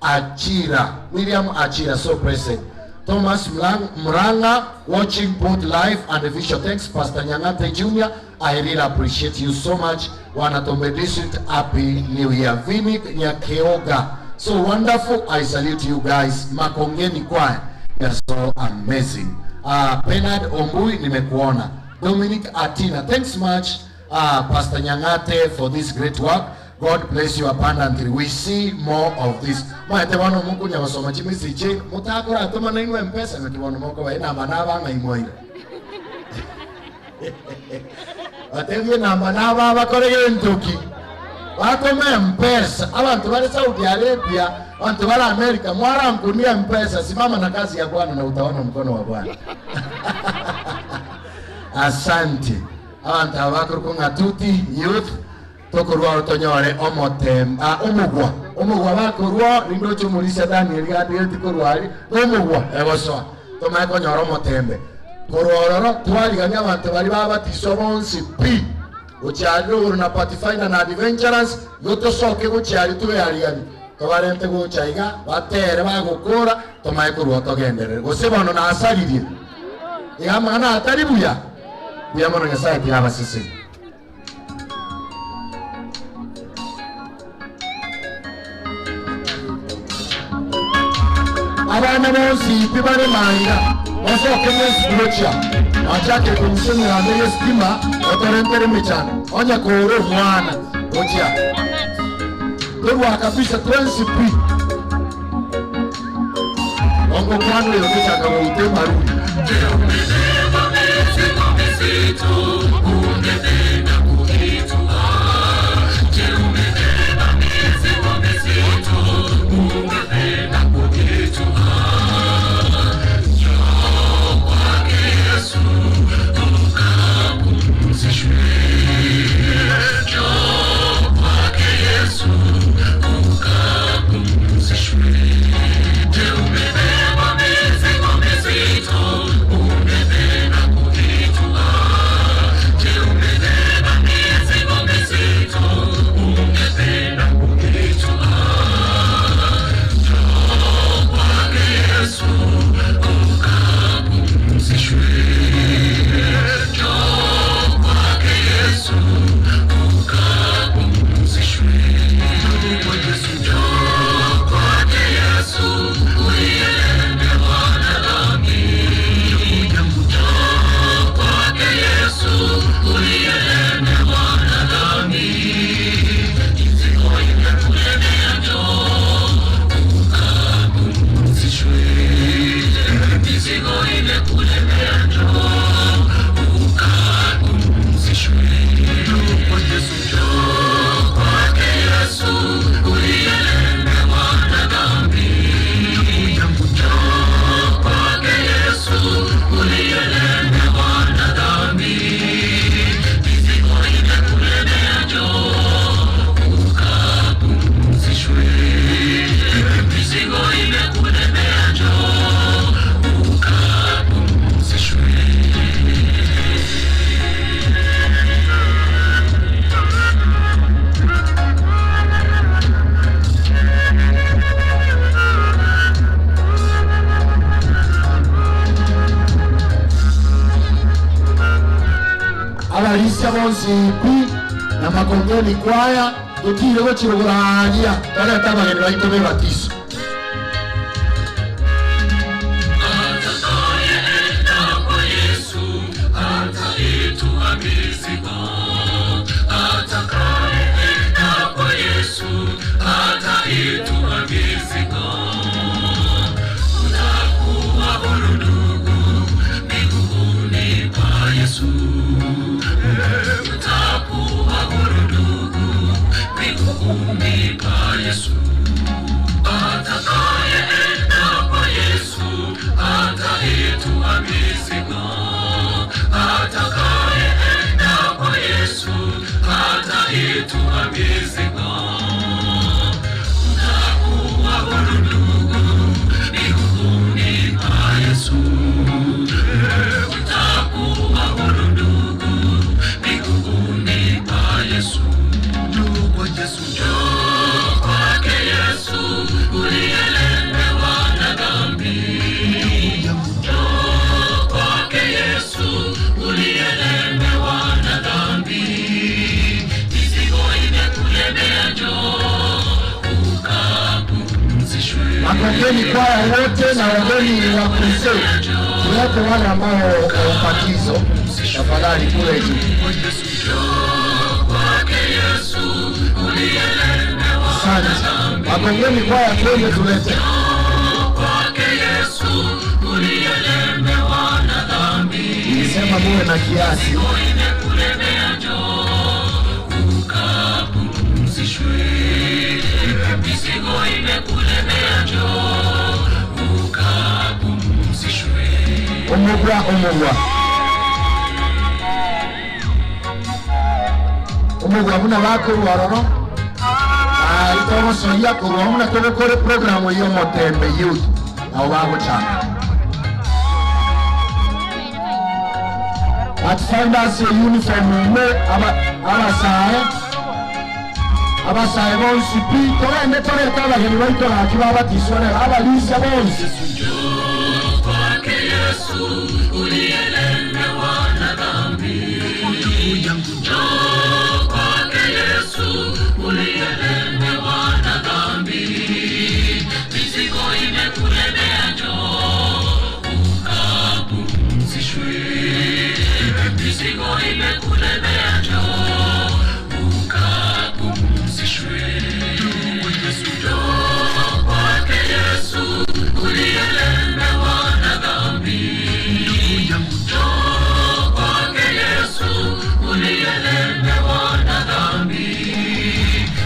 Achira. Miriam Achira, so blessed. Thomas Mranga, watching both live and the visual. Thanks, Pastor Nyangate Jr. I really appreciate you so much. Wanatombe District, Happy New Year. Vini Nyakeoga, so wonderful. I salute you guys. Makongeni Choir, you are so amazing. Bernard Ombui, nimekuona. Dominic Atina, thanks much, Pastor Nyangate, for this great work. God bless you abundantly. We see more of this. Maete wano Mungu nyawasoma chimisi che mutakora atoma na inwe mpesa na kiwano moko wa ina manaba na imoira. Watevye na manaba bakorege ntuki. Watome mpesa. Abantu bale Saudi Arabia, abantu bale Amerika, mwara mkunia mpesa. Simama na kazi ya Bwana na utaona mkono wa Bwana. Asante. Abantu abakurukunga tuti youth tokorwa otonyore omotemba omugwa omugwa bakorwa nindo chumulisa Daniel Gabriel tikorwari omugwa eboso tomaye konyora omotembe korororo twarigania abantu bari babatiso bonsi pi gochiari uru na Pathfinder na Adventurers gotosoke gochiari tubearigani tobarente gochaiga batere bagokora tomaye korwa togenderere gose bono nasaririe iga mang'ana atari buya buya mono Nyasaye tiabaseseni. Abana bonsi pibare manga basoke mwesi achake kumsumira mbele stima otorentere michana onya koro mwana gochia torwa kabisa 20p ongo kwano yote chaka wote maruni.
Mizigo imekulemea, njoo ukapumzishwe. Njoo kwa Yesu, njoo kwake Yesu uliyelemewa na dhambi. Njoo kwake Yesu uliyelemewa na dhambi. Mizigo imekulemea, njoo ukapumzishwe. Mizigo imekulemea, njoo ukapumzishwe.
Abalisia bonsi pi na Makongeni kwaya tutire gochirogorania toreta abageni baito bebatiso.
Atakayeenda kwa Yesu ataitwa mizigo. Atakayeenda kwa Yesu ataitwa mizigo. Utakuwa huru ndugu miguuni pa Yesu. Utakuwa huru ndugu miguuni pa Yesu. Atakayeenda kwa Yesu ataitwa mizigo. Atakayeenda kwa Yesu ataitwa mizigo. Utakuwa huru ndugu miguuni pa Yesu. Utakuwa huru ndugu miguuni pa Yesu. Njoo kwa Yesu, njoo kwake Yesu uliyelemewa na dhambi. Njoo kwake Yesu uliyelemewa na dhambi. Mizigo imekulemea, njoo ukapumzishwe.
Makongeni kwaya wote na wageni wa crusade, tulete wale ambao wabatizo tafadhali kule juu.
Njoo kwake Yesu uliyelemewa.
Asante. Makongeni kwaya, twende tulete.
Kwake Yesu uliyelemewa na dhambi.
Nilisema muwe na kiasi.
Mizigo imekulemea, njoo ukapumzishwe. Mizigo imekulemea, njoo ukapumzishwe.
Omugwa, omugwa, omugwa muna bakorwa roro itogosoia korwa muna togokore programu y'omotembe youth nabo bagochaka Pathfinders uniform ime abasae abasae bonsi pi togende torete abageni baito gaki babatiswa abalisia bonsi.
Njoo kwake Yesu uliyelemewa na dhambi. Njoo kwake Yesu uliyelemewa na dhambi. Mizigo imekulemea, njoo ukapumzishwe. Mizigo imekulemea, njoo ukapumzishwe. Njoo kwake Yesu uliyelemewa na dhambi. Njoo kwake Yesu uliyelemewa na dhambi.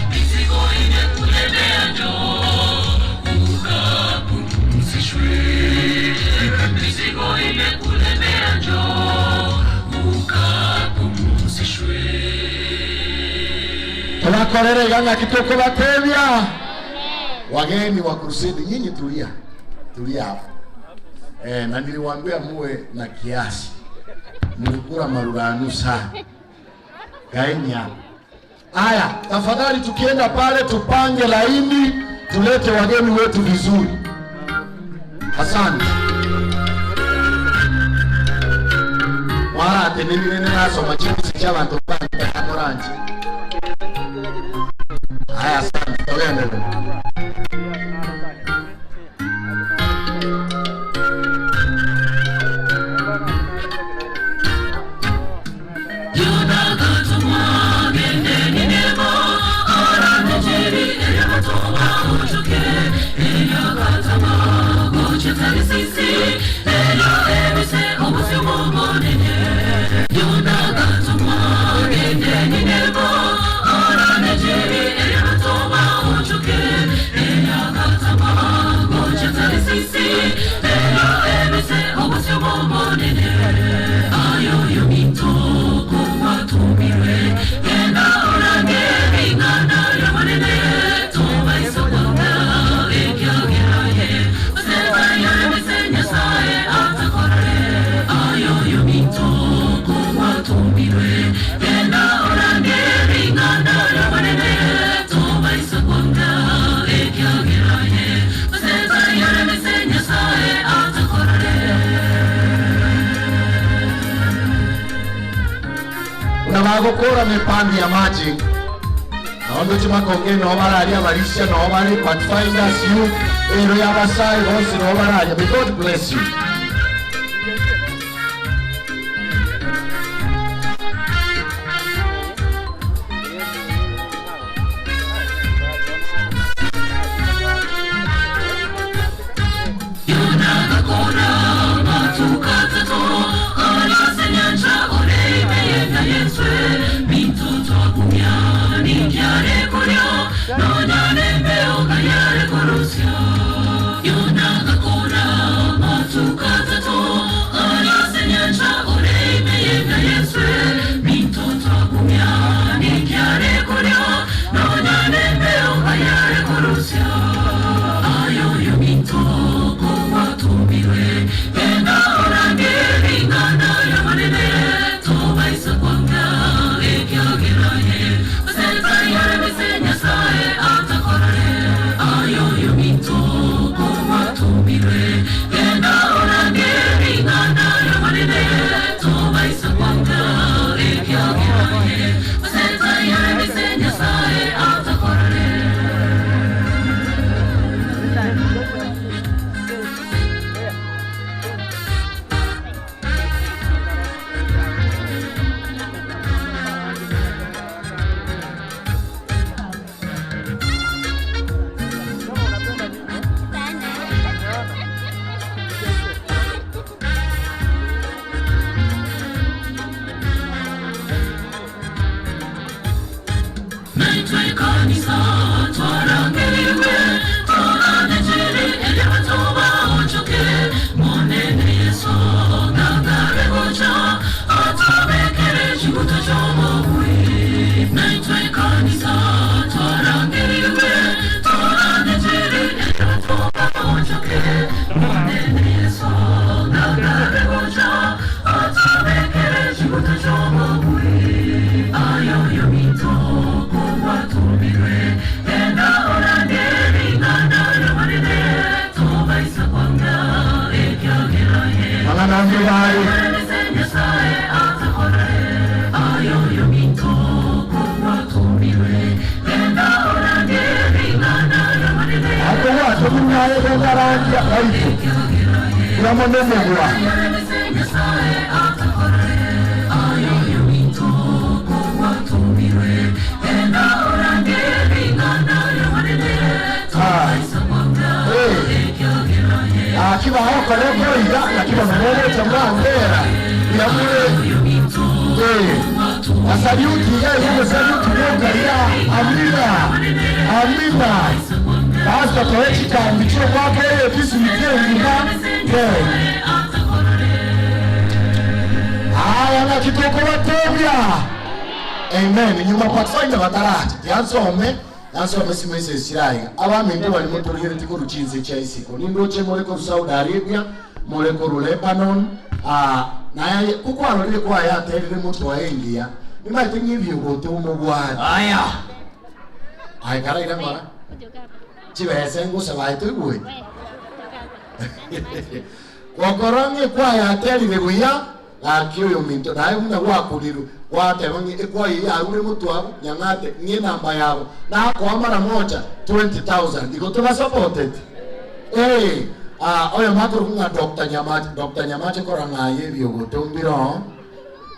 Mizigo imekulemea, njoo ukapumzishwe. Mizigo imekulemea, njoo ukapumzishwe.
Tubakorere ganga kitoko batebya wageni wa crusade, nyinyi tulia tulia hapo na niliwaambia muwe na kiasi, mlikula maruranu sana kaeni hapo. Haya, tafadhali tukienda pale tupange laini, tulete wageni wetu vizuri. Asante. Mwarate nini nini nasoma chini chabantu bange amoranje. Haya, asante, togende.
Sisi,
Abagokora mipangi ya maji naondo chimakonge no bararia barisha no bari pathfinders you ero ya basai bonsi no bararia. May God bless you. Amen. Nyuma pathfinder bataraje yansome yansome simwese sirayi abamende bali mutorire tikuru chinze cha isiko nindoche mole ko Saudi Arabia mole ko Lebanon naye kukwalolile kwa yaterire mutu wa India nimaite ngivyo gote umubwana aya ay kara ira mara chibese ngusa baito igwe kokoronge kwa yaterire buya akiyo minto naye muna gwakuliru gwatebonye ekwai ya uri mutu abo nyang'ate nie namba yabo na kwa mara moja 20,000 iko tuba supported oyo makuru kunga Dr. Nyamache koranga yebyo gotombiro.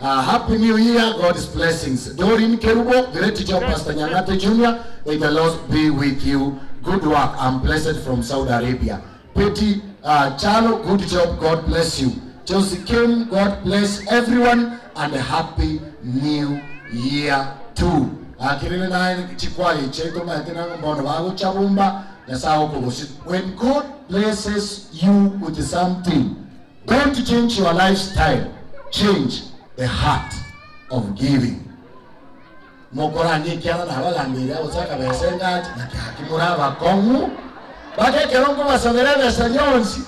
Happy New Year, God's blessings. Doreen Kerubo, great teacher Pastor Nyang'ate Jr., may the Lord be with you. Good work. I'm blessed from Saudi Arabia. Petty Chalo, good job. God bless you. Josie Kim, God bless everyone and a happy new year too. When God blesses you with something, don't change your lifestyle, change the heart of giving. Mokorani kiana na baganira osaka besenga na hakimura bakongu bakekerongo basomerere sanyonsi.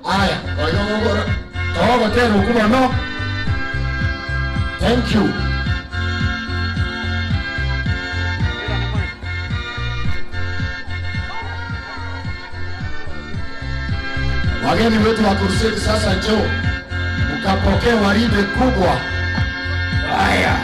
Aya, oyo ngoro togo tero kuba no. Thank you. Wageni wetu wa crusade sasa njoo mkapokee waride kubwa. Haya.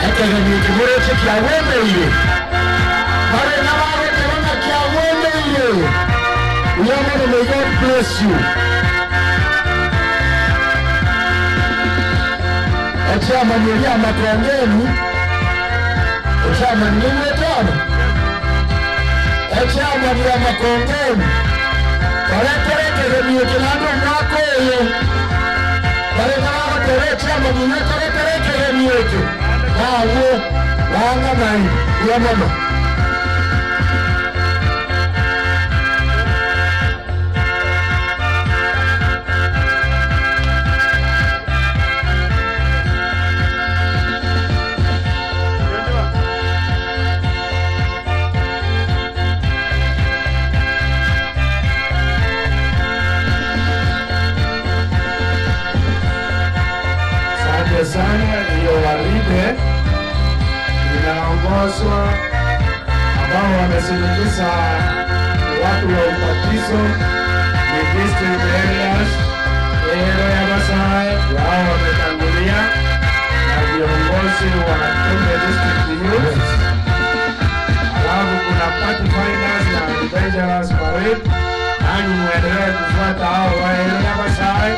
Ekegeni kimurete kiawemeire barena bagoterana kiawemeire. Uyamone, may God bless you. Echairman eria Makongeni, echairman nimwetano, echairman ya Makongeni bareterekegeni kinando mwaka uyu barena bagotere echairman inetereterekegeni eke nawo wanga nai uyamama.
Asante sana. Hiyo waride inaongozwa ambao wamesindikiza watu wa ubatizo ni district elders Ero ya Masai, wao wametangulia na viongozi wa Tume District Youth. Alafu kuna Pathfinders na Adventurers Parade, nanyi muendelee kufuata hao wa Ero ya Masai.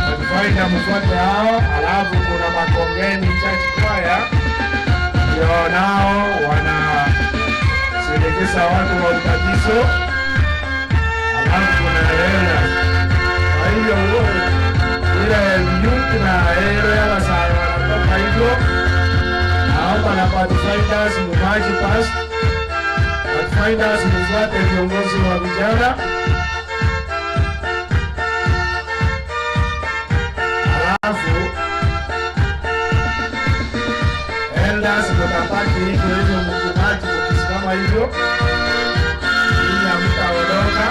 Pathfinder mfuate hao. Alafu kuna Makongeni Church Choir, ndio nao wanasindikiza watu wa ubatizo. Alafu kuna elders. Kwa hivyo ile youth na Ero ya Masai wanatoka hivyo. Naomba na Pathfinders mumaji past. Pathfinders mfuate viongozi wa vijana. Alafu elders mtabaki hivyo hivyo, mkimaji mkisimama hivyo, ili hamtaondoka.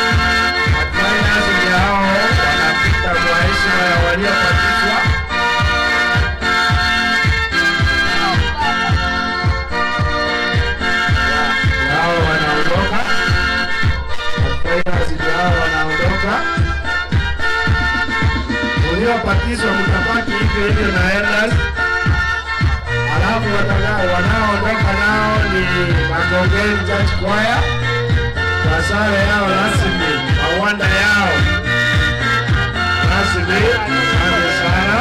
Pathfinders ndio hao wanapita kwa heshima ya waliobatizwa. Hao wanaondoka. Pathfinders ndio hao wanaondoka. Uliobatizwa mtabaki hivyo hivyo na elders. Alafu wanaoondoka nao ni Makongeni Church Choir kwa sare yao rasmi, mawanda yao rasmi. Asante sana,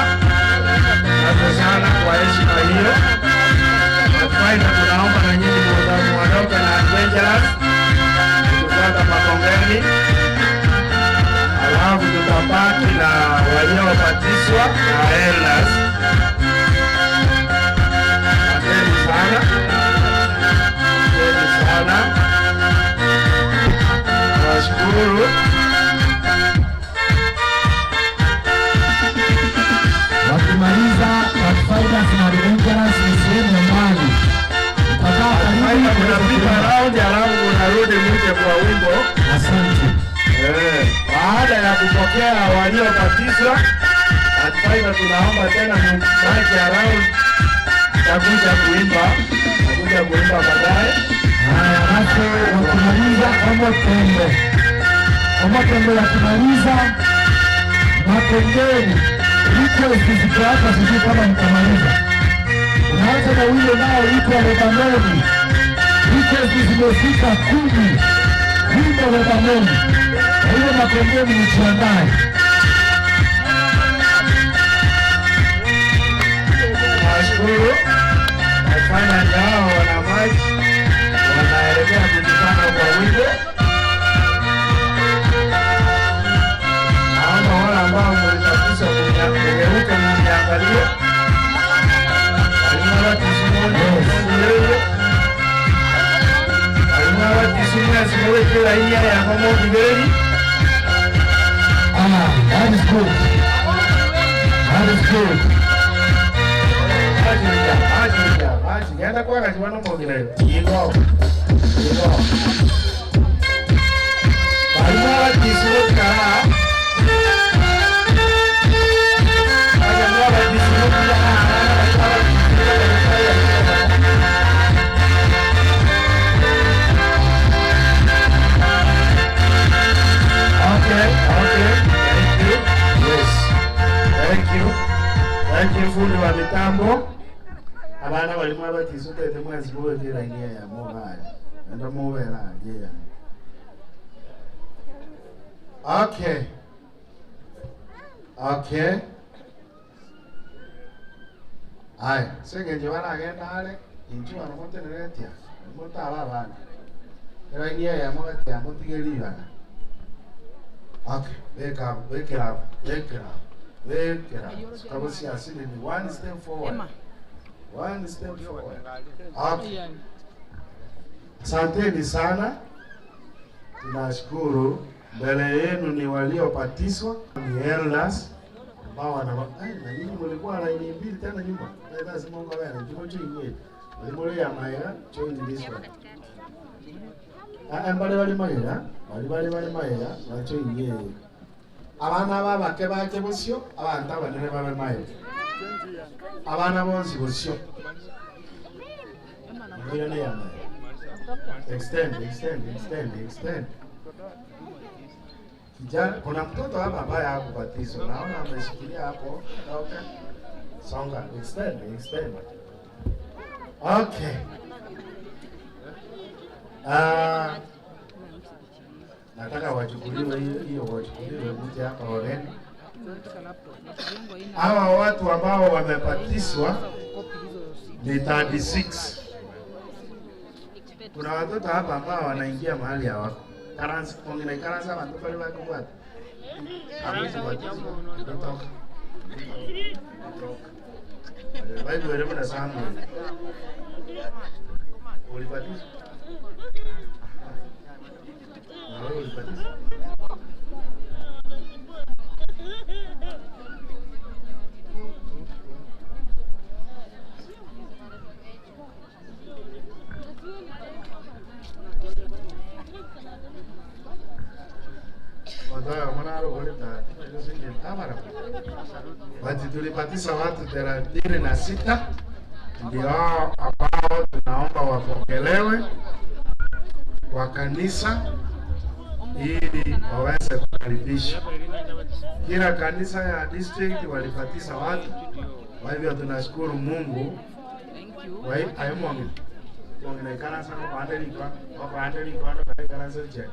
asante sana kwa heshima hiyo. Pathfinder tunaomba na nyinyi muondoke na Adventurers kufuata Makongeni. Alafu tutabaki na waliobatizwa na elders. Asanteni sana, asanteni sana, nawashukuru.
Wakimaliza Pathfinders na Adventurers ni sehemu ya mbali. Mtakaa karibu.
Pathfinder mnapita round, alafu mnarudi mje kwa wimbo.
Asante.
Baada ya kupokea waliobatizwa, Pathfinder tunaomba tena mbaki around, takuja kuimba, takuja kuimba baadaye.
Haya, alafu wakimaliza Omotembe, Omotembe wakimaliza Makongeni, request ziko hapa, sijui kama mtamaliza. Unaanza na wile nao iko Lebanoni, request zimefika 10, wimbo Lebanoni. Kwa hiyo Makongeni mjiandae.
Tunashukuru kufanya nao wana maji wanaelekea kujipanga kwa wingi. Naomba wale ambao mlibatizwa mgeuke mniangalie.
Ah, that is good. That is good.
Okay, thank you. Yes. Thank you. Thank you, fundi wa mitambo. Abana balimu abatiso tete mwezi kubekera inia ya mobile. Ndo mobile yeah. Okay. Okay. Aya, sengenje baragenda hale, inchu bano moteneretia. Motaba abana. Era inia ya mobile ya motigeri bana. Okay, wake up, wake up, wake up, wake up. Kama si asili ni one step forward. One step forward. Okay. Asanteni sana. Tunashukuru. Mbele yenu ni waliobatizwa, ni elders ambao wana na nyinyi mlikuwa laini mbili tena nyuma. Lazima Mungu awe anajua join. Mlikuwa maera join this one. Mbale bali maera, bali maera, bacho inye. Abana babake bake bosio, abantu abanene babe maera. Abana bonsi bosio. Extend, extend, extend, extend. Kijana, kuna mtoto hapa ambaye hakubatizwa. Naona ameshikilia hapo. Okay. Songa, extend, extend. Okay. Nataka wachukuliwe hiyo wachukuliwe mje hapa wageni. Hawa watu ambao wamebatizwa ni 36. Kuna watoto hapa ambao wanaingia mahali hawako. Karansi kongina karansi abantu bali wako wapi? Kutoka. Bible ile kuna Samuel. Ulibatizwa? Na wewe ulibatizwa? Basi tulibatiza watu 36 ndio ambao tunaomba wapokelewe kwa kanisa ili waweze kukaribishwa. Kila kanisa ya district walibatiza watu, kwa hivyo tunashukuru Mungu. Kwa hiyo ayo mwongine kanisa kwa andelikwa kwa andelikwa kwa kanisa je.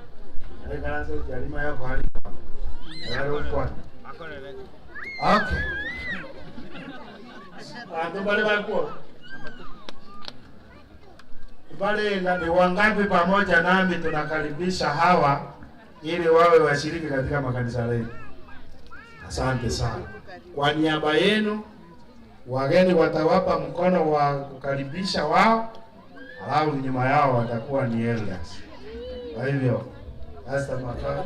Kwa kanisa je lima ya kwa alikwa. Kwa okay. Bantu bale bako. Bale na ni wangapi pamoja nami tunakaribisha hawa ili wawe washiriki katika makanisa yetu. Asante sana. Kwa niaba yenu wageni watawapa mkono wa kukaribisha wao, alafu nyuma yao watakuwa ni elders. Kwa hivyo Pastor Maka,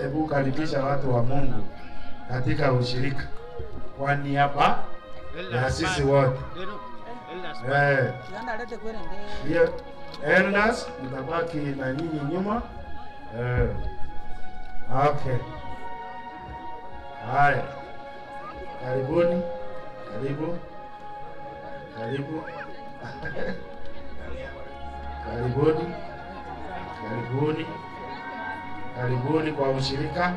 hebu karibisha watu wa Mungu katika ushirika kwa niaba ya sisi wote. Hiyo elders mtabaki na nyinyi nyuma. Okay. Haya. Karibuni. Karibu. Karibu. Karibuni. Karibuni. Karibuni kwa ushirika.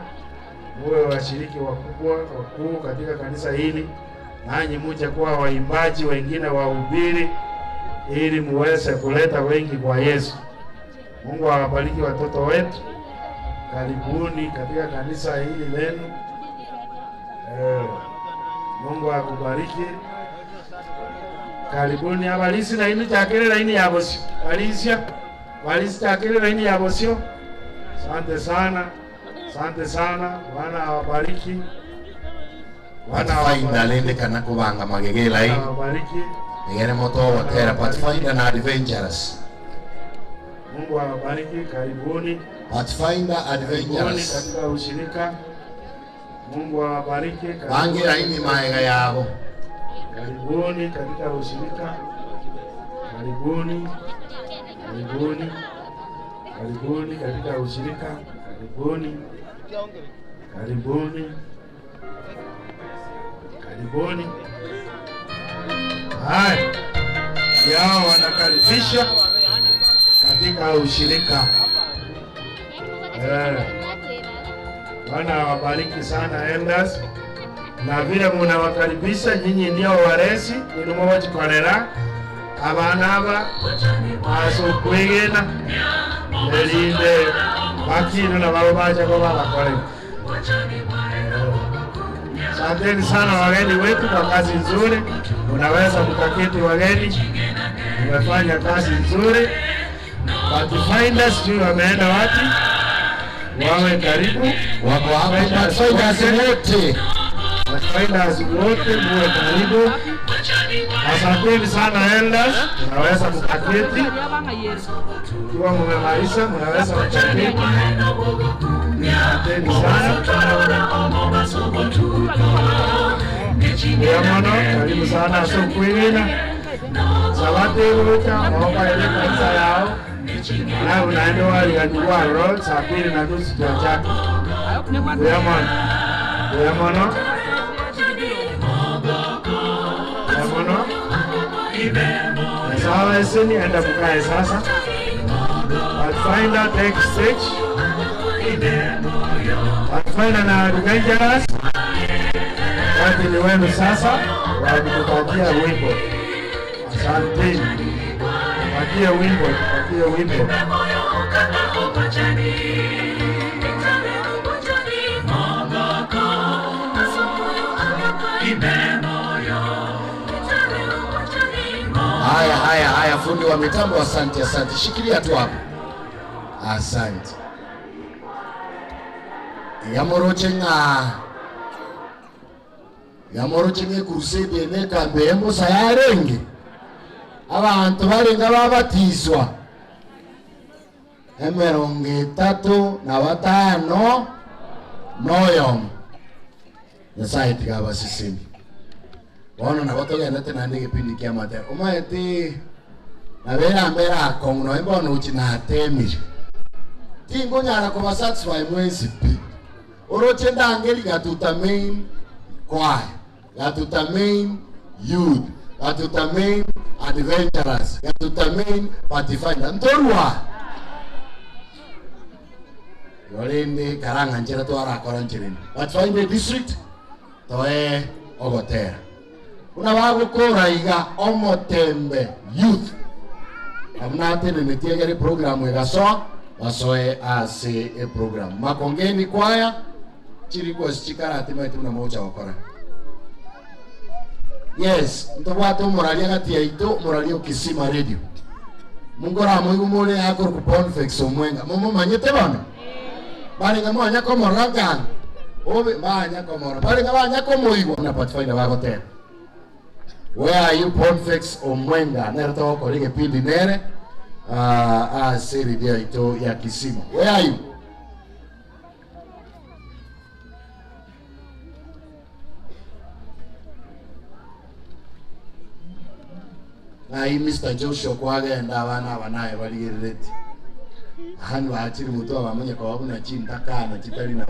Muwe washiriki wakubwa wakuu katika kanisa hili, nanyi muje kuwa waimbaji, wengine wahubiri, ili muweze kuleta wengi kwa Yesu. Mungu awabariki watoto wetu. Karibuni katika kanisa hili lenu. Mungu akubariki. Karibuni abalisi na inu chakere laini ya bosio. Balisia, balisi chakere laini ya bosio. Asante sana. Asante sana. Bwana awabariki. Bwana
Pathfinder lende kana kubanga magegela hii.
awabariki.
Egere moto watera Pathfinder na Adventurous.
Mungu awabariki. Karibuni.
Pathfinder
Karibuni
Adventurous.
katika ushirika. Mungu awabariki.
Bange laini maega yabo.
Karibuni katika ushirika. Karibuni. Karibuni. Karibuni katika ushirika. Karibuni. Karibuni. Karibuni. Haya. Yao wanakaribisha katika ushirika. Bwana awabariki sana elders. Na vile munawakaribisha nyinyi ndio walezi ninumowachikolera abana aba asokwegena elinde bakino na babo bacha ko babakole. Asanteni sana wageni wetu kwa kazi nzuri. Unaweza mkaketi wageni, umefanya kazi nzuri. Pathfinders sijui wameenda wapi, wawe karibu.
Wako hapa Pathfinders wote.
Pathfinders wote muwe karibu. Asanteni sana elders, mnaweza mkaketi. Ikiwa mmemaliza mnaweza mkaketi. Asanteni sana. Yamono, karibu sana Sokwina. Sabati ucha oka ile kanisa yao. Na unaenda wali ya road saa 2:30 tuachake. Yamono. Yamono. Yamono. Sawa eseni enda mkae sasa. Pathfinder take stage. Pathfinder na Adventurous. Wakati ni wenu sasa wa kutupatia wimbo. Asanteni. Tupatie wimbo, tupatie wimbo.
Haya, haya, haya, fundi wa mitambo, asante, asante. Shikilia tu hapo. Asante. Yamoroche nga yamoroche nge crusade ne kambe embosa yarenge. Abantu barenga babatizwa 35 noyo. Nyasaye tigabasisimi. Bono nabo togendete naende gipindi kia matero. Omaete nabera mbera akong'u noe bono uchi natemire. Tingonyara koba satisfy mwezi pi. Oroche ndangeri gatuta main choir, gatuta main youth, gatuta main adventurers, gatuta main pathfinder. Ntorwa. Yorende karanga njera twarakora njireni. Pathfinder district toe ogotera. Una bagukora iga omotembe youth. Amnate nemetiegere programu egasoa basoe ase e program. Makongeni kwaya chiriko chikarati maitu na moja wakora. Yes, ntobwate omorali agati yaito omorali Kisima Radio. Mungora moigu more akor ku Bonfex omwenga. Momo manyete bana. Barenga mwanya komora Obe banya komora. Barenga banya komoigwa na Pathfinder bagotera. Where are you Bonfex omwenga? Nere togokora egepindi nere ase radio yaito ya Kisima. Where are you? Nai Mr. Joshua kwagenda abana abanaye baligererete. Hano hakiri muto abamenye kwa babuna chintakana chitari na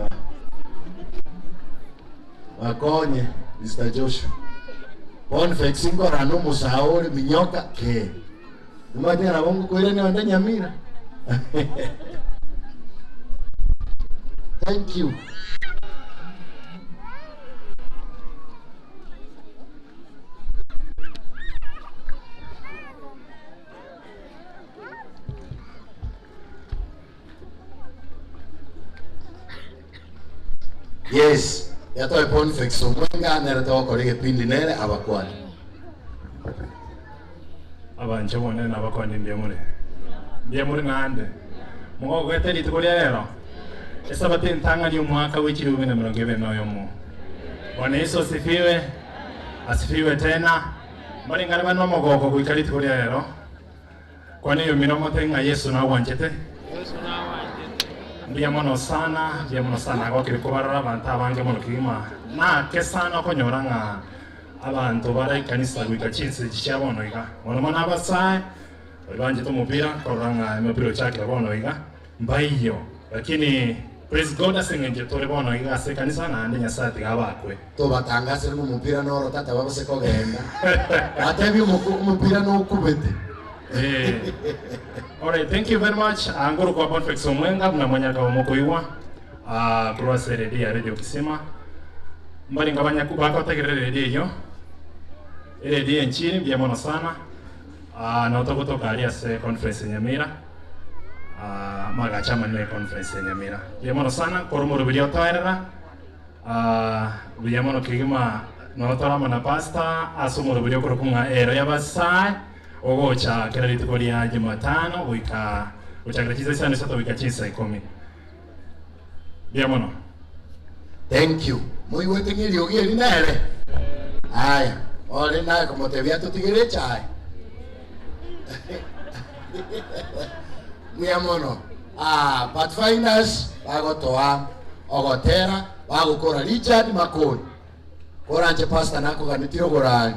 bakonye Mr. Joshua. Bonfex ngora no musaore minyoka ke. Nimajana bongo kwire ni wanda Nyamira. Thank you. Yes. Yatoe Boniface Omwenga nere togokora egepindi nere abakwani.
Abanje bone nabakwani ndiamure. Ndiamure nande. Mugogete rituko ria rero. Esabati ntang'ani omwaka w'echirumi na mirongo ibere na oyomo. Bwana Yesu asifiwe. Asifiwe tena. Mbaringana bano omogoko goika rituko ria rero. Kwani iyo miromo tenga Yesu nawanchete.
Yesu nawanchete.
Mbuya mono sana, mbuya mono sana gokire kobarora abantu abange mono kigima. Nake sana okonyora ng'a abantu bara ikanisa goika chinse chia bono iga. Mono mono abasae bari banchete omopira korora ng'a emopira ochakire bono iga mbaiyo. Lakini praise God aseng'enche tore bono iga ase ekanisa naende Nyasaye tiga abakwe.
Tobatangasire ng'a omopira noro tata babase kogenda. Batebie omopira nokubete.
All right, thank you very much. Anguru kwa Boniface Omwenga mnamwanya kwa mokoiwa. Kurwa redio ya Radio Kisima. Mbali ngabanya kubaka tegerere redio hiyo. Redio nchini mbia mono sana. Na utokutoka alias conference Nyamira. Magachama ni conference Nyamira. Mbia mono sana koromoro video toerera. Mbia mono kigima na utorama na pasta asumoro video kurukunga ero yabasai. Ogocha kera rituko ria Jumatano goika gochakira chisa isano isato goika chisa ikomi. Mbuya mono.
Thank you. Moigwete ng'eriogi eri nere. Aya, ore naye komotebia totigere echae. Mbuya mono. Pathfinders bagotoa ogotera bagokora Richard Makori. Koranche pastor nakoganetire ogorari.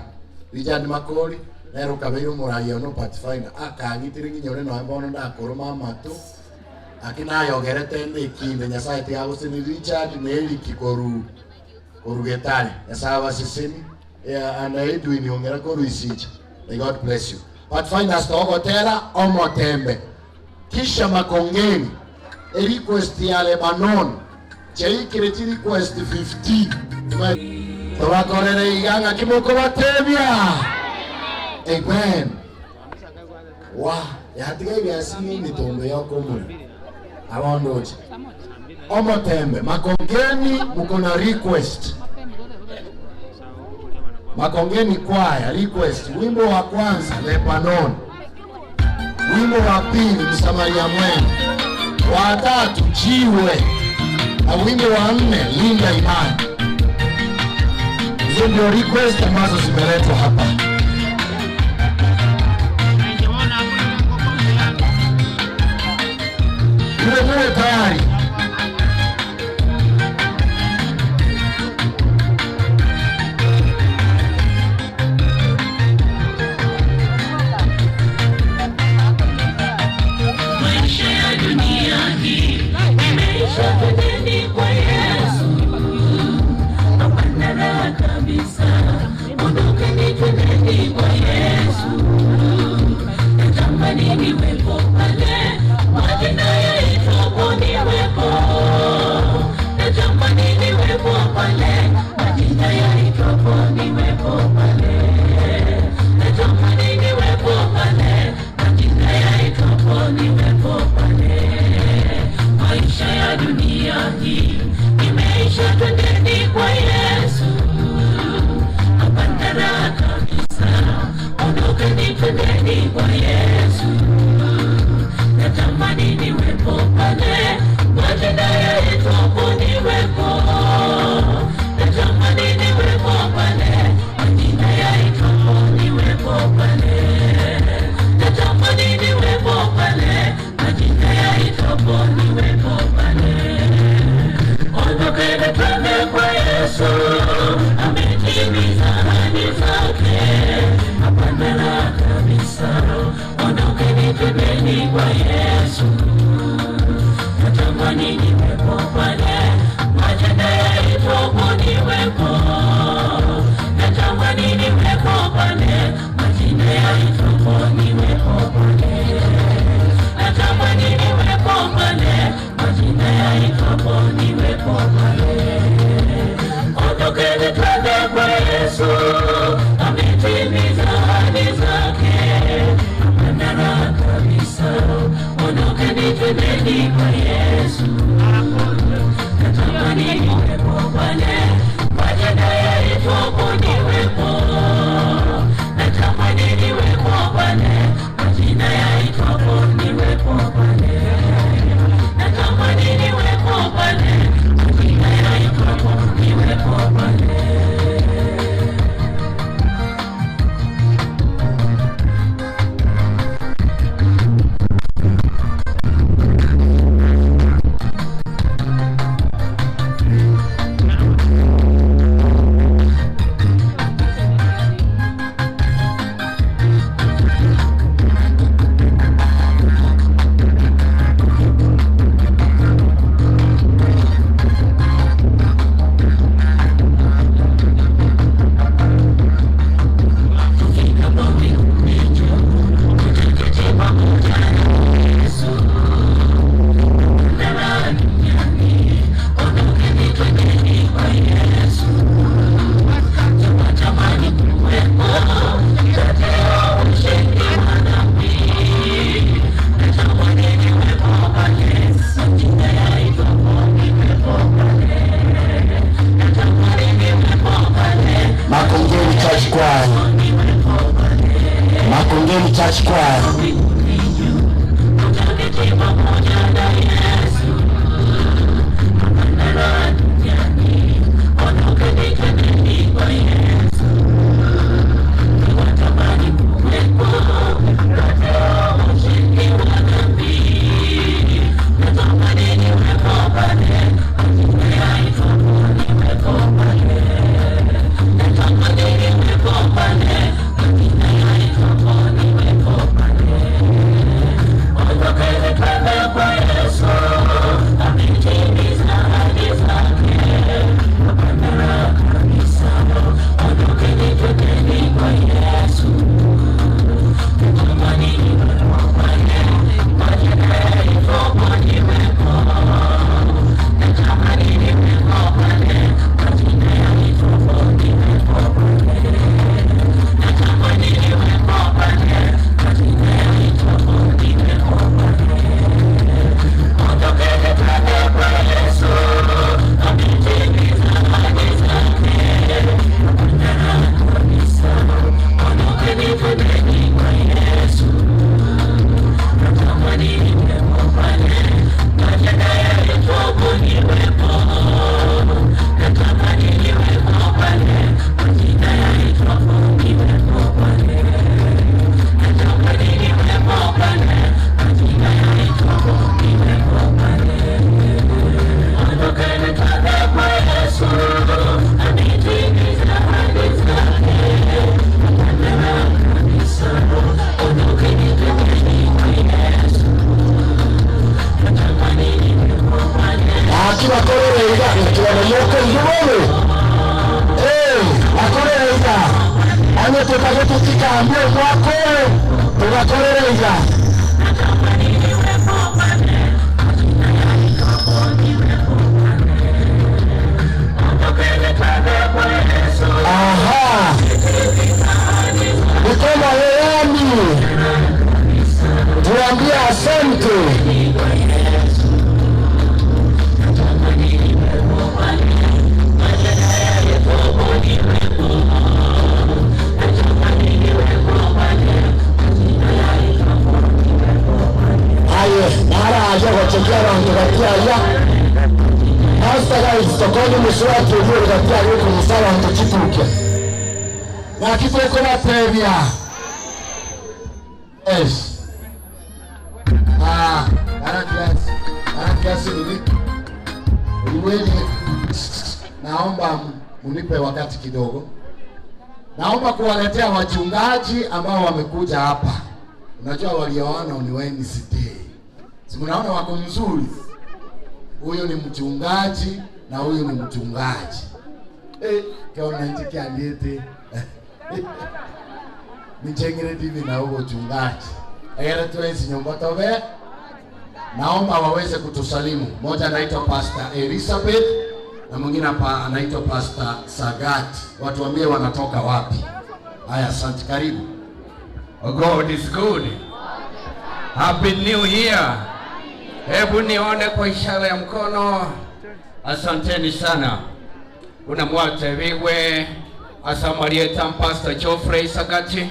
Richard Makori nero kabeire omorai ono Pathfinder akang'itire ng'inyore noe bono ndakoroma amato aki nayogerete ende ekinde Nyasaye tigagoseni Richard na Eric koru koru Getare Nyasaye abaseseni ana Edwin ong'era koru Isicha. May God bless you. Pathfinders togotera omotembe kisha Makongeni a request ya Lebanon cheikire chi request 15 tobakorere iganga kimoko batebia. Amen. Wa, yatiga ibyasini mitombo yako mwe. Awandoje. Omotembe, Makongeni muko na request. Makongeni kwaya request. Wimbo wa kwanza Lebanon. Wimbo wa pili Msamaria mwema. Wa tatu Jiwe. Na wimbo wa nne Linda Imani. Hizo ndio request ambazo zimeletwa hapa. Muwe tayari.
Maisha ya dunia hii imeisha, twendeni kwa Yesu. Hapana raha kabisa, ondokeni twendeni kwa Yesu. Natamani niwepo pale majina yaitwapo niwepo. Natamani niwepo pale majina yaitwapo niwepo pale. Natamani niwepo pale majina yaitwapo niwepo pale. Maisha ya dunia hii imeisha, twendeni kwa Yesu. Hapana raha kabisa, ondokeni twendeni kwa Yesu. Natamani niwepo pale majina yaitwapo niwepo. Natamani niwepo pale majina yaitwapo niwepo pale. Natamani niwepo pale majina yaitwapo niwepo pale. Ondokeni twende kwa Yesu, ametimiza ahadi zake. Hapana raha kabisa, ondokeni twendeni kwa Yesu. Natamani niwepo pale majina yaitwapo niwepo. Natamani niwepo pale majina yaitwapo niwepo pale. Natamani niwepo pale majina yaitwapo niwepo pale. Ondokeni twende kwa Yesu, ametimiza ahadi zake. Hapana raha kabisa, ondokeni twendeni kwa Yesu. Natamani niwepo pale Majina yaitwapo niwepo, natamani niwepo pale. Majina yaitwapo niwepo pale, natamani niwepo pale. Majina yaitwapo niwepo pale.
Makongeni Church Choir. Makongeni Church Choir. Akibakorera ikibanomoko njubobe akorera ane tukaje tutikambie kwako tugakorera. Aha, mikono hewani, tuambie asante. Aye, naraje gochekia abantu gatiaya. Pastor guys, tokoni muswati ujue gatia yuko musala ntochituke. Na kitoko na tebia. Yes. Ah, barakiasi. Barakiasi ni Uliweni, naomba munipe wakati kidogo. Naomba kuwaletea wachungaji ambao wamekuja hapa. Unajua walioana ni Wednesday. Si mnaona wako mzuri. Huyu ni mchungaji na huyu ni mchungaji. Kiona nchi andete. Nichengere divi na huo mchungaji. Egere tuwezi nyumba tobe. Naomba waweze kutusalimu. Mmoja anaitwa Pastor Elizabeth na mwingine hapa anaitwa Pastor Sagati. Watuambie wanatoka wapi. Haya, asante, karibu.
Oh, God is good. Happy New Year. Hebu nione kwa ishara ya mkono. Asanteni sana. Unamwate asamarie tam Pastor Geoffrey Sagati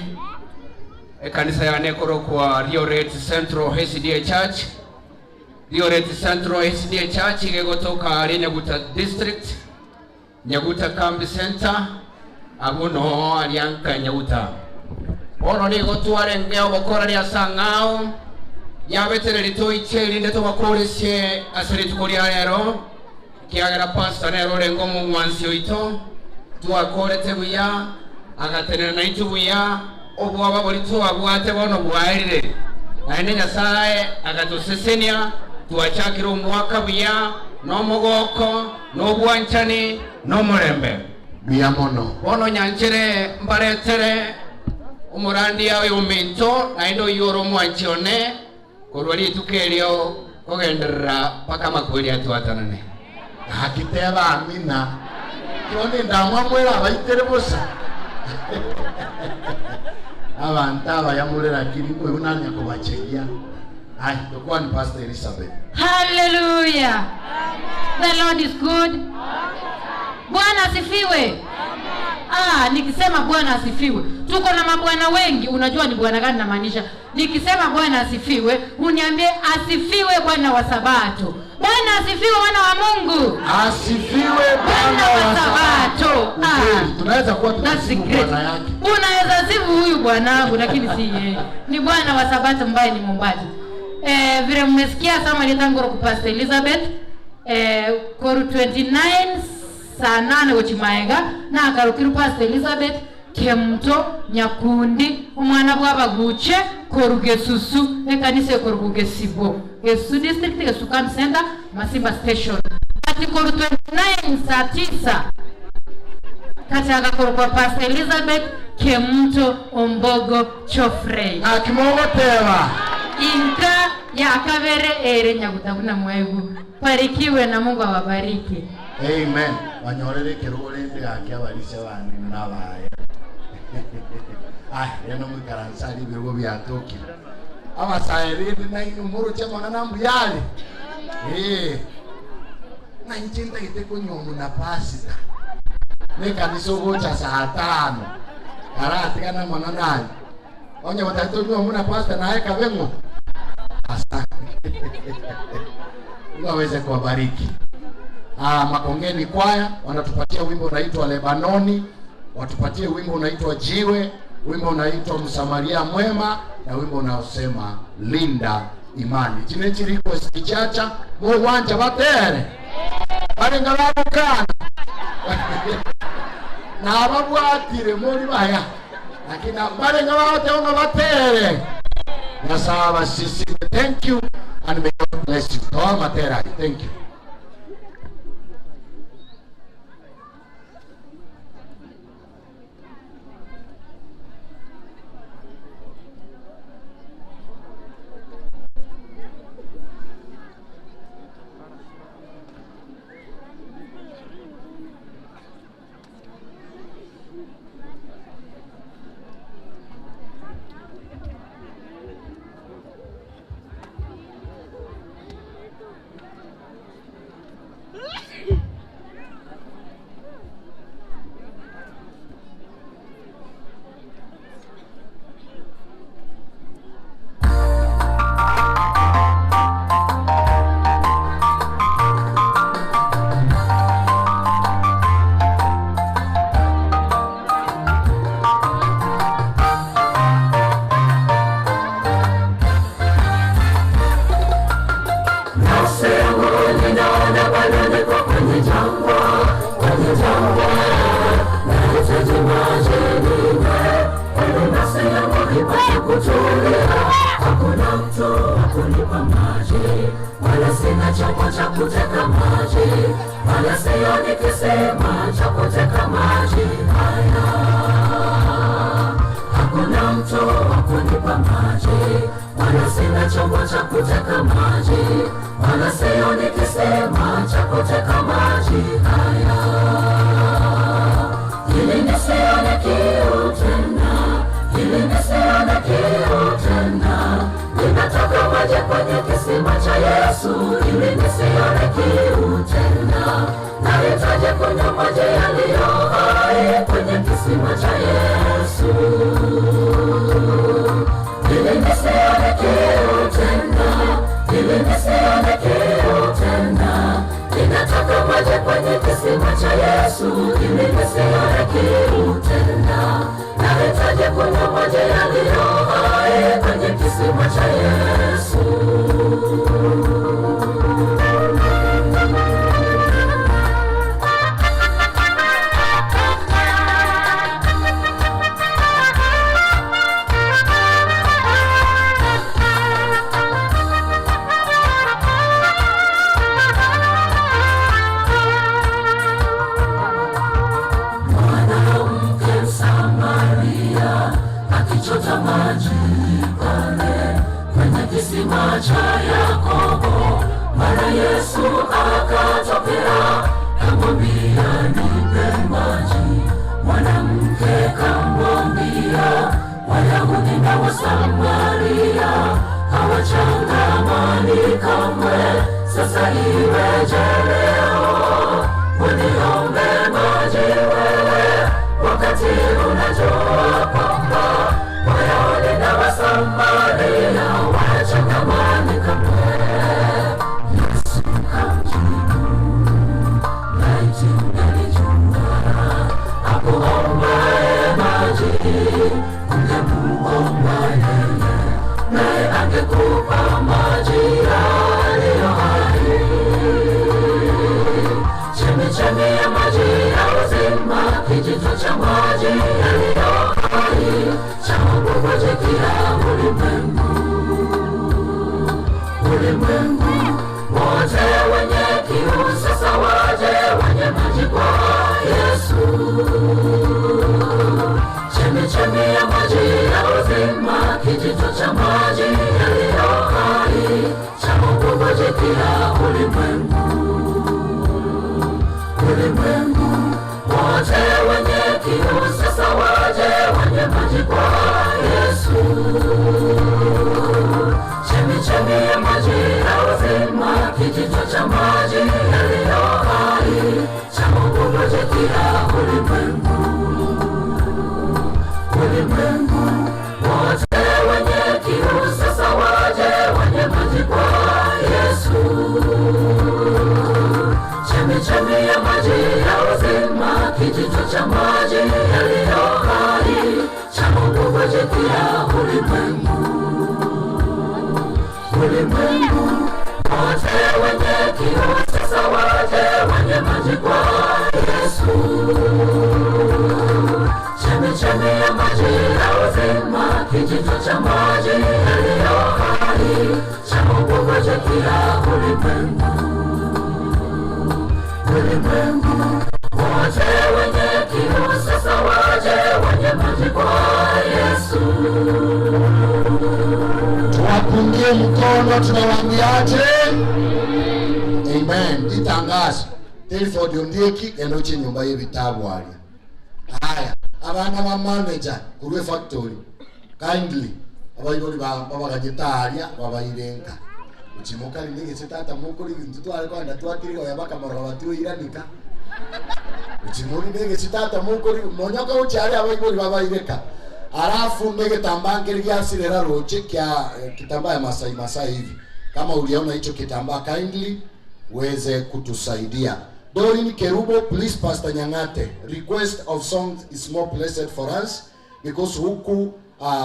ekanisa ya Nekoro kwa Rio Central HDA Church. Rio Central HDA Church igegotoka ari Nyaguta District, Nyaguta Camp Center, abuno alianka Nyaguta. Ono ni gotwarenge obokora ria sangao yabetere ritoiche rinde tobakoresie asere tukoria rero kiagera pastor nero rengo mumwansi oito twakorete buya agatenera naitu buya obwaba bori twabwate bono bwaerire naende Nyasaye agatusesenia twachakira omwaka buya nomogoko nobwanchani nomorembe
buya mono
bono nyanchere mbaretere omorandi yawe ominto naende oyoro omwanchione korwa rituko erio kogenderera paka makweri atwatanane
akiteba amina kione ndamwamwera abaitere bosa abantu abayamulera kiri unanya kubachegia. Ai tokuwa ni Pastor Elizabeth.
Hallelujah. The Lord is good. Bwana asifiwe. Ah, nikisema Bwana asifiwe, tuko na mabwana wengi, unajua ni bwana gani namaanisha. Nikisema Bwana asifiwe, uniambie asifiwe Bwana wa Sabato. Bwana asifiwe wana wa Mungu.
Asifiwe Bwana wa Sabato. Ah, tunaweza kuwa tunasifu Bwana yake.
Unaweza sifu huyu bwanangu lakini si yeye. Ni Bwana wa Sabato ambaye ni muumbaji. Vile mmesikia sama litangoro kwa Pastor Elizabeth koru 29 saa 8 gochimaega na akarukiru Pastor Elizabeth Kemto Nyakundi umwana bw'abaguche korugesusu ekanisa korugesibo Gesu District Gesu Camp Center Masimba Station ati koru 29 saa 9 kataga kwa Pastor Elizabeth Kemto Ombogo Chofrey
akimogoteba
inka ya kabere ere nyagutaguna mwegu barikiwe na Mungu awabariki.
Amen. Wanyorere kirore ndagake abarise bandi nabaye. Ah, eno mwikaransa libirwo byatokire. Abasaeri na inumuru chemana na mbuyale. Na nchinda gite kunyomu na pasita. Neka nisogocha saa 5. Karatika na mwana naye. Onye watatu nyomu na pasita naye kabengo. Asante. Mungu aweze kuwabariki. Makongeni kwaya wanatupatia wimbo unaitwa Lebanoni, watupatie wimbo unaitwa Jiwe, wimbo unaitwa Msamaria Mwema na wimbo unaosema Linda Imani. Chinechi request chacha mo wanja batere. Barenga babukana. Na ababwatire muri baya. Lakini barenga bateonga batere. Nasaba sisi thank you and may God bless you. Toa matera. Thank you.
Yesu, ili nisione kiu tena. Nahitaji kunywa maji yaliyo hai kwenye kisima cha Yesu, ili nisione kiu tena, ili nisione kiu tena. Ninataka maji kwenye kisima cha Yesu, ili nisione kiu tena. Nahitaji kunywa maji yaliyo hai kwenye kisima cha Yesu. Mwanamke Msamaria akichota maji pale kwenye kisima cha Yakobo, mara Yesu akatokea kamwambia, nipe maji. Mwanamke kamwambia, Wayahudi na Wasamaria hawachangamani kamwe, sasa iweje leo uniombe maji wewe, wakati unajua kwamba Wayahudi na Wasamaria hawachangamani kamwe? Yesu kamjibu, laiti ungelijua akuombaye maji, ungemuomba yeye, naye angekupa maji yaliyo hai. Chemichemi ya maji ya uzima, kijito cha maji yaliyo hai, cha kububujikia ulimwengu. Ulimwengu wote wenye kiu sasa waje wenye maji kwa Yesu. Chemichemi ya maji ya uzima, kijito cha maji yaliyo hai, cha kububujikia ulimwengu. Ulimwengu wote wenye kiu sasa waje wenye maji kwa Yesu. Chemichemi ya maji ya uzima, kijito cha maji yaliyo hai, cha kububujikia ulimwengu. Ulimwengu wote wenye kiu sasa waje wenye maji kwa Yesu. Chemichemi ya maji ya uzima, kijito cha maji yaliyo hai, cha kububujikia ulimwengu. Ulimwengu wote wenye kiu sasa waje wenye maji kwa Yesu. Chemichemi ya maji ya uzima, kijito cha maji yaliyo hai, cha kububujikia ulimwengu. Ulimwengu wote wenye kiu sasa waje wenye maji kwa Yesu.
Tuwapungie mkono, tunawaambiaje? Amen. Itangazo Telford Ondieki enoche nyumba y'ebitabu alya. Haya, abana ba manager kulwe factory kindly abayiboli babaganyeta alya babayirenka uchimuka linegese tata mukuri ntutwale kwanda twakirigo yabakamara batuiranika uchimuri negese tata mukuri monyoka uchali abayiboli babayireka. Alafu ndege tambaa ngeli roche kya kitambaa ya Masai Masai hivi. Kama uliona hicho kitambaa, kindly uweze kutusaidia. Dorin Kerubo, please Pastor Nyang'ate, request of songs is more blessed for us because huku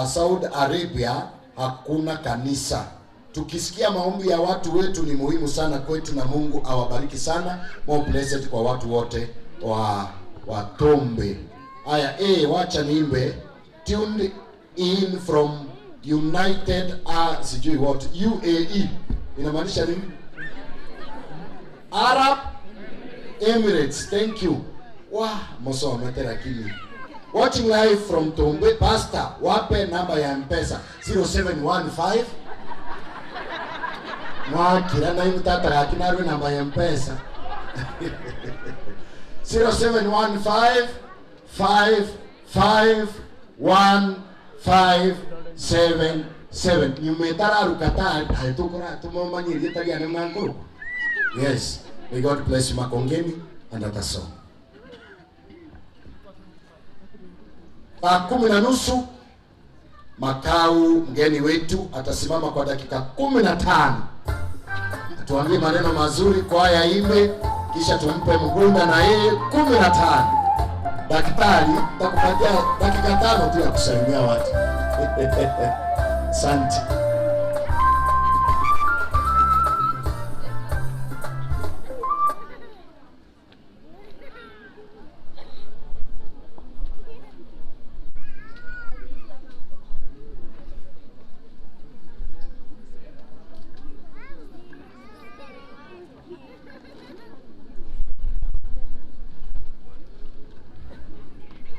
Saudi Arabia hakuna kanisa. Tukisikia maombi ya watu wetu ni muhimu sana kwetu, na Mungu awabariki sana. More blessed kwa watu wote wa Tombe. Haya, wacha niimbe. Tuned in from United sijui what UAE inamaanisha nini? Arab Emirates. Thank you. Wah, mosome lakini. Watching live from Tombe. Pastor, wape namba ya M-Pesa 0715 mwakira na imtata gakinarwe namba ya M-Pesa 0715 5 5 1 5 7 7. Nyumetararuka ta tumomanyiriye tariane mnankuru. Yes, may God bless you Makongeni and that song. Saa 10:30 Makau mgeni wetu atasimama kwa dakika 15 atuambie maneno mazuri, kwaya imbe, kisha tumpe Mgunda na yeye 15. Daktari, nitakupatia dakika 5 tu ya kusalimia watu. Asante.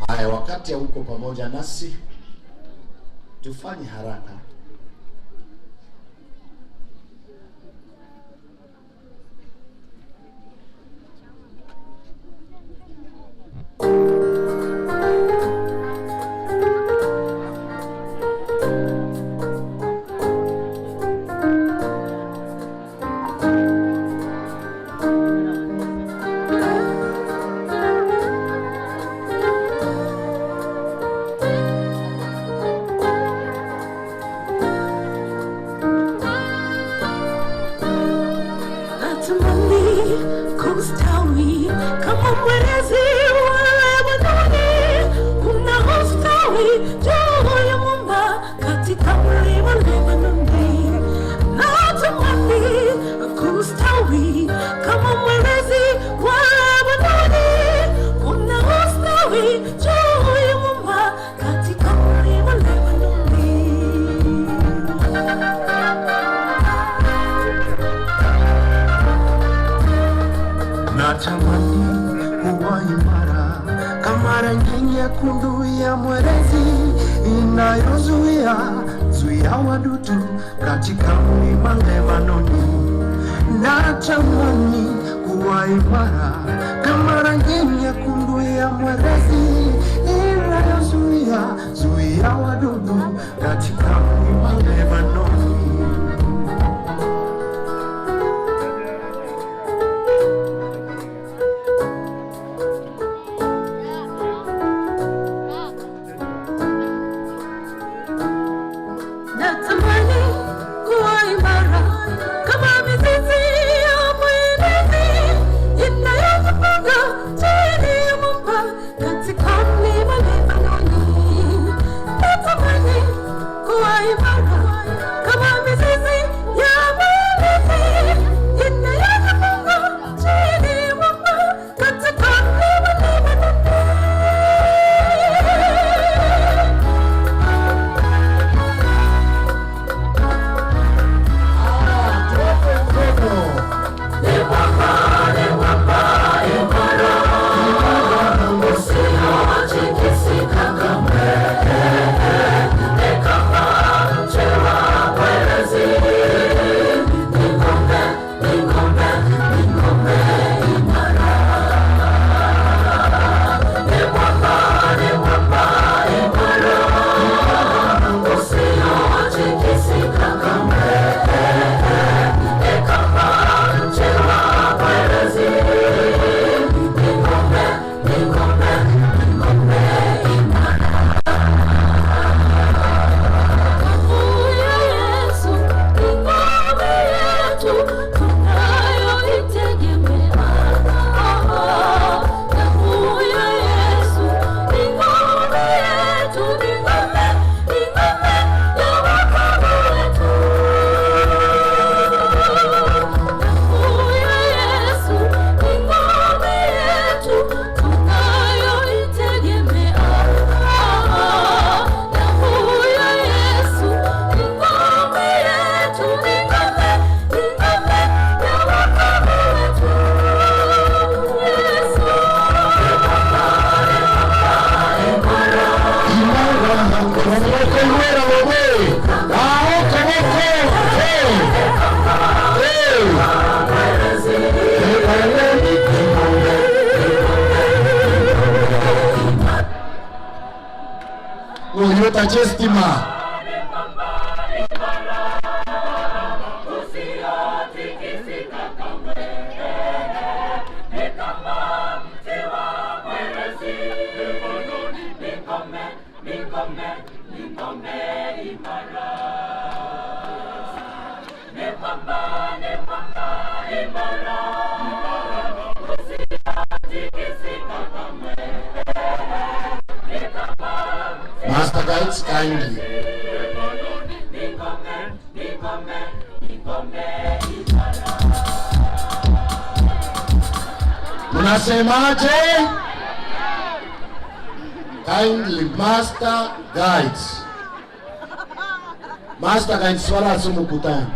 Haya, wakati huko pamoja nasi tufanye haraka.
Kustawi kama mwerezi wa Lebanoni, unaostawi juu ya mwamba katika mlima Lebanoni. Natamani kustawi kama mwerezi wa Lebanoni, unaostawi juu ya mwamba katika mlima Lebanoni.
Natamani kuwa imara kama rangi nyekundu ya mwerezi inayozuia zuia wadudu katika mlima Lebanoni. Natamani kuwa imara kama rangi nyekundu ya mwerezi inayozuia zuia wadudu katika mlima Lebanoni.
Natamani kuwa imara kama mizizi ya mwenezi inayojifunga chini ya mwamba katika mlima Lebanoni. Natamani kuwa imara kama mizizi ya mwenezi inayojifunga chini ya mwamba katika mlima Lebanoni.
Toyota Chestima. Kindly. Mnasemaje? Kindly, master guides. Master guides wala sumukutano.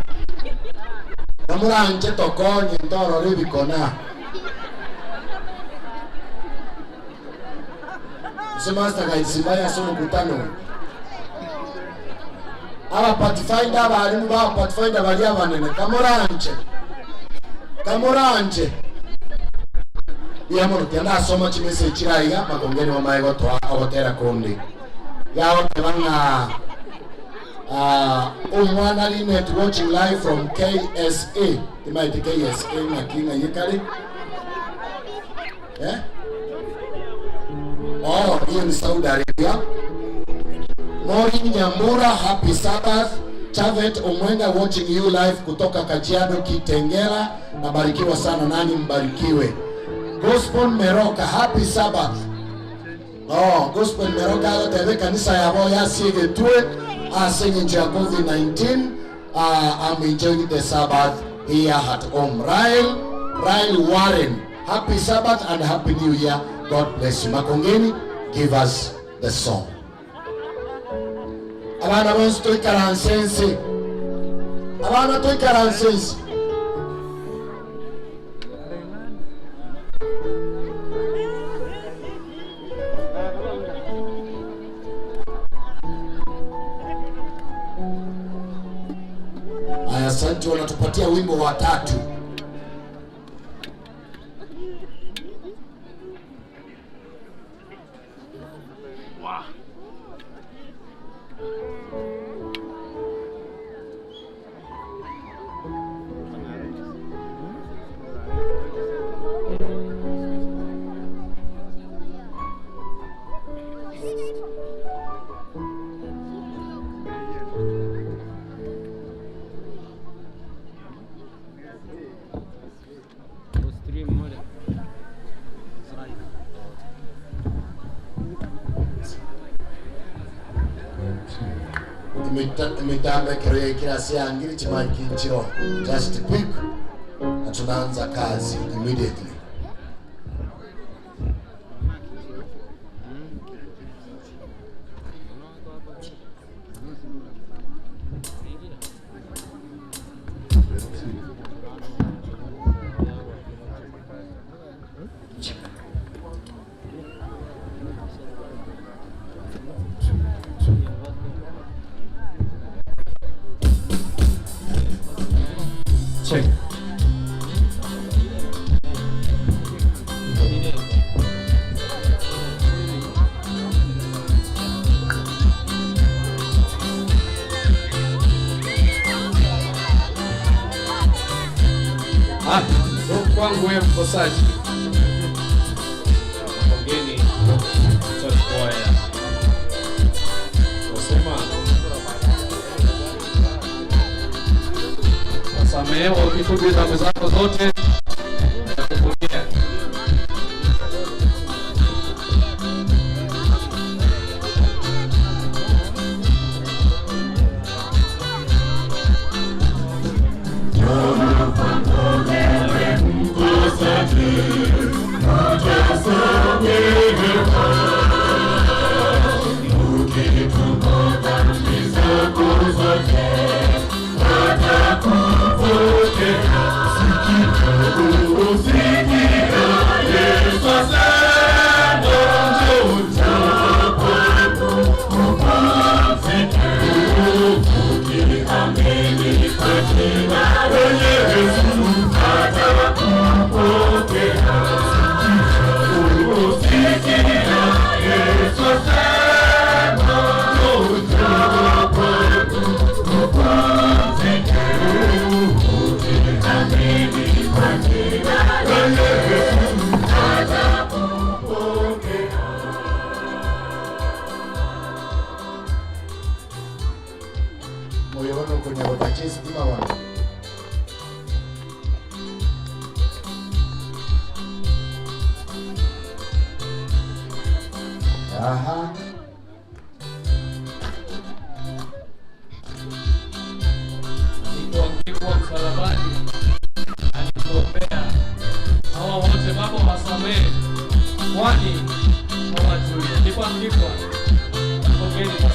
Namuranje tokonye ndoro ribikona. Master guides mbaya sumukutano. Aba pathfinder abarimu ba pathfinder bali abanene kamuranje. Kamuranje. Yamoro tianda soma chimese chiraiga makongeni wa maego toa ogotera kundi. Yao tebanga umwana Linet watching live from KSA. Timaiti KSA makinga yikali. Eh? Oh, hiyo ni Saudi Arabia. Maureen Nyambura, happy Sabbath. Chavet Omwenga watching you live kutoka Kajiado Kitengela. Nabarikiwa sana, nani mbarikiwe. Gospel Meroka, happy Sabbath. Oh, Gospel Meroka tebe kanisa yabo yasiege tuwe asenye ya COVID-19. I'm enjoying the Sabbath here at home. Ryle Warren, happy Sabbath and happy New Year. God bless you. Makongeni, give us the song. Abana bonse toikaransense. Abana toikaransense. Aya, asante, wanatupatia wimbo wa tatu. Just quick, na tunaanza kazi immediately.
Check. Ah, kwangu wewe mkosaji. Mgeni church choir. Wasema samehewa ukitubu dhambi zako zote nakupokea.
Aha.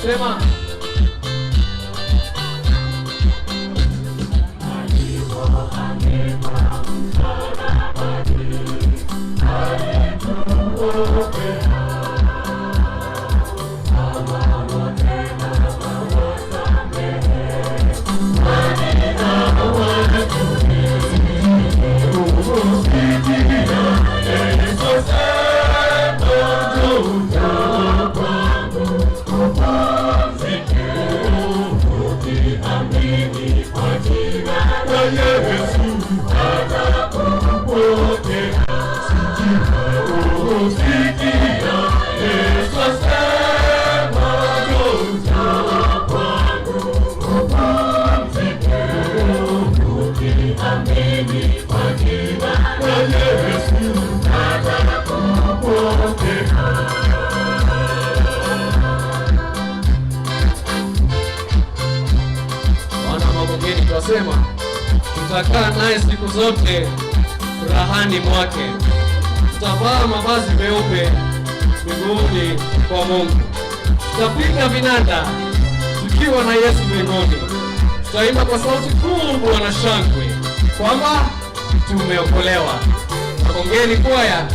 Twasema Twasema tutakaa naye siku zote rahani mwake, tutavaa mavazi meupe miguuni kwa Mungu, tutapiga vinanda tukiwa na Yesu mbinguni, tutaimba kwa sauti kubwa na shangwe kwamba tumeokolewa. Makongeni kwaya,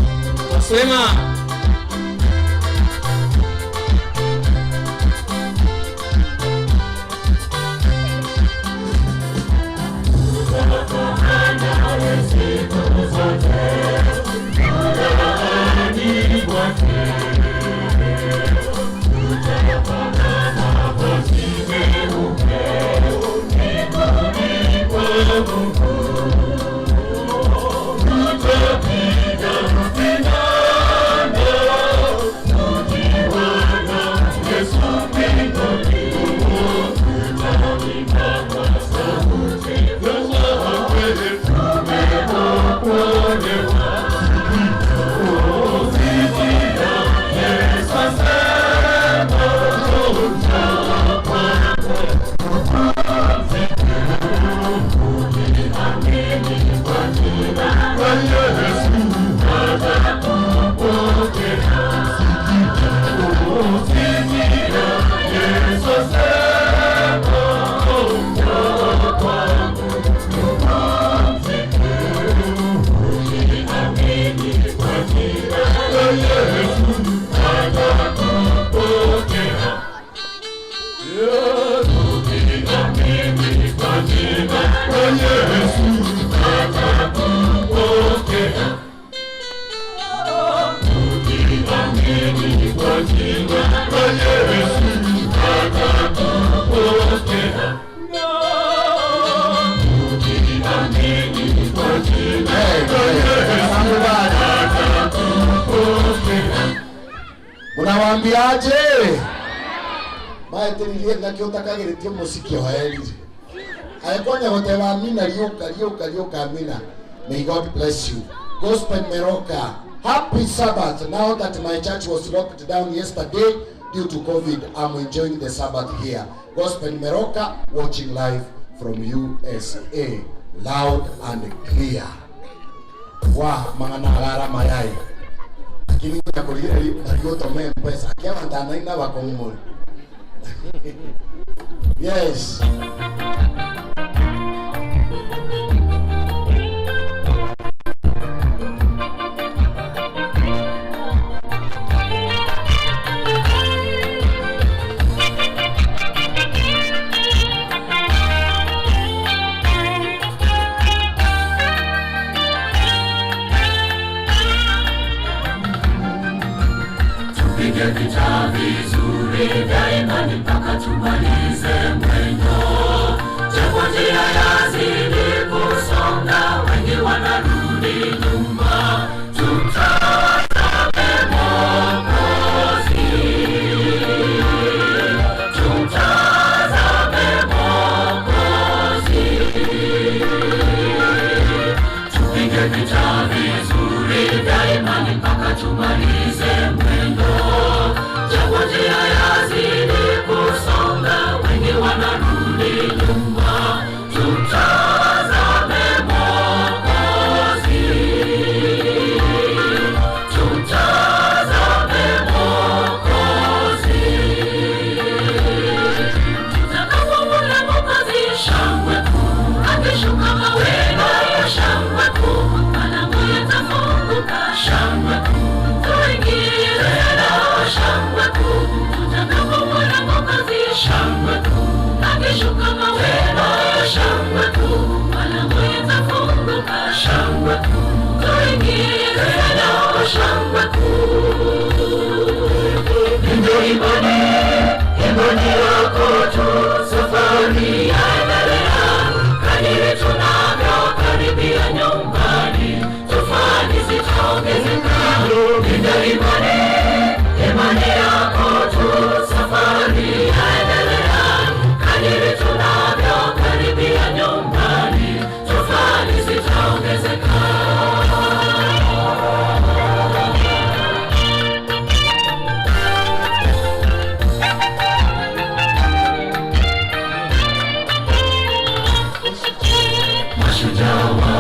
twasema
Unawaambiaje? Maetiririe ngakĩũtakagĩrĩtie mũciki oerire. Aekonya gũtewa amina riũka riũka riũka amina. May God bless you. Gospel Meroka. Happy Sabbath. Now that my church was locked down yesterday due to COVID, I'm enjoying the Sabbath here. Gospel Meroka, watching live from USA. Loud and clear. Wa mangana agara mayai. Lakini bariotomee mpesa. Akiamantana ina wakongomori. Yes.
Tupige vita vizuri vya imani mpaka tumalize mwendo. Japo njia yazidi kusonga, wengi wanarudi nyuma. Tumtazame Mwokozi, tumtazame Mwokozi. Tupige vita vizuri vya imani mpaka tumalize mwendo. Japo njia yazidi kusonga, wengi wanarudi nyuma. Tumtazame Mwokozi, tumtazame Mwokozi.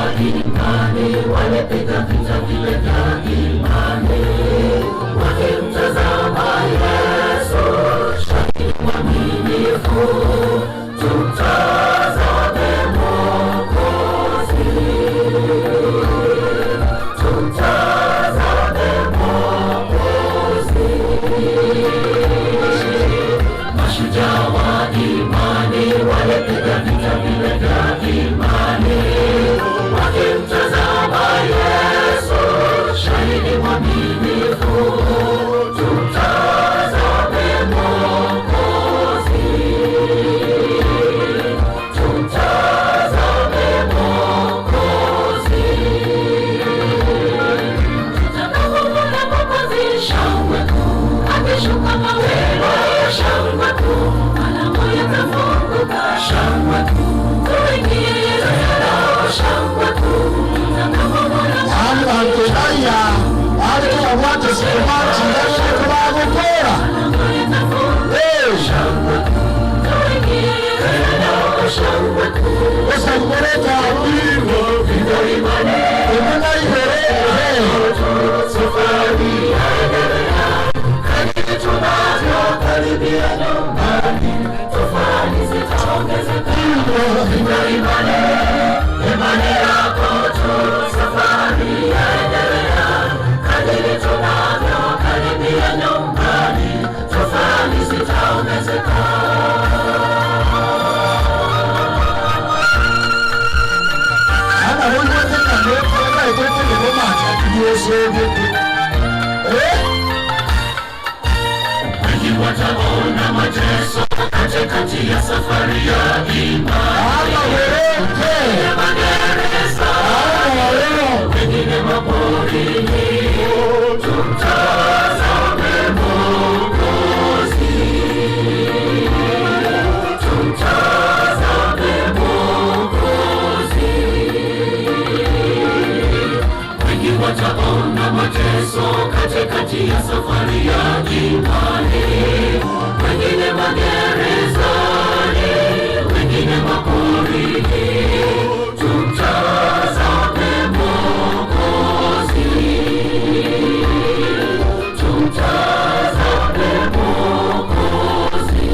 wa imani walipiga vita vile vya imani, wakimtazama Yesu, shahidi mwaminifu. Tumtazame Mwokozi, tumtazame Mwokozi. Mashujaa wa imani walipiga vita vile vya imani, wakimtazama Yesu, shahidi mwaminifu. Tumtazame Mwokozi, tumtazame Mwokozi. Tutakapomwona Mwokozi, shangwe kuu, akishuka mawingu, shangwe kuu, malango yatafunguka, shangwe kuu, tuingie Yerusalemu, shangwe kuu. Tutakapomwona
Yaani bantu baya ariko babwate sikumachi ngabene kubagukora.
Tuingie Yerusalemu, shangwe kuu.
Osamboreta emuna ibere.
Safari yaendelea, kadiri tunavyokaribia nyumbani, tofali zitaongezeka. Vita imani, imani yako tu. Safari yaendelea, kadiri tunavyokaribia nyumbani, tofali zitaongezeka.
Ana wote
Wengi wataona mateso katikati ya safari ya imani. Wengine magereza, wengine maporini. Tumtazame Mwokozi, tumtazame Mwokozi. Wengi wataona mateso katikati ya safari ya imani, wengine magerezani, wengine maporini. Tumtazame Mwokozi, tumtazame Mwokozi.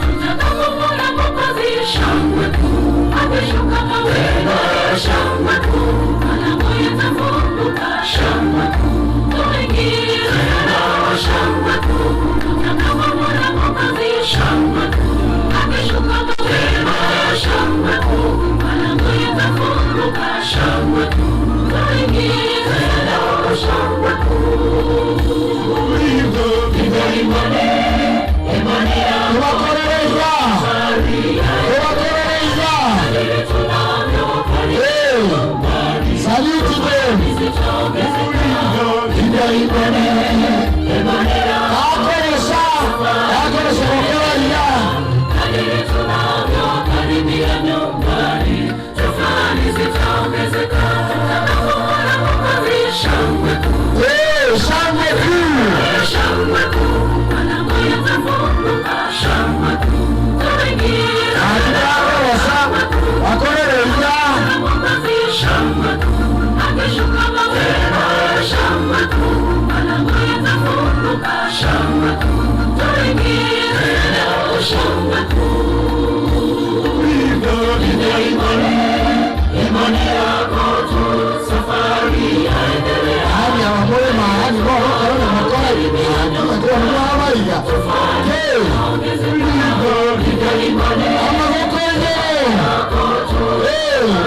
Tutakapomwona Mwokozi, shangwe kuu, akishuka mawingu, shangwe kuu, malango yatafunguka, shangwe kuu, tuingie Yerusalemu, shangwe kuu. Tutakapomwona Mwokozi, shangwe kuu, akishuka mawingu, shangwe kuu, malango yatafunguka, shangwe kuu, tuingie Yerusalemu, shangwe kuu. Vita imani, imani yako
Tubakorereza, tubakorereza. Salute them. Akoresha, akoresha gukora.
Kadiri tunavyokaribia nyumbani, tofali zitaongezeka. Tutakapomwona Mwokozi, shangwe kuu,
Shangwe kuu.
Shangwe kuu, malango yatafunguka, shangwe kuu, tuingie
Akoresha, akorereza.
Mwokozi, shangwe kuu, akishuka mawingu, shangwe kuu, malango yatafunguka, shangwe kuu, tuingie Yerusalemu, shangwe kuu. Vita imani, imani yako tu, safari yaendelea.
Yaani abamore mahani bo korona makora ibintu bakora bamaboko ye.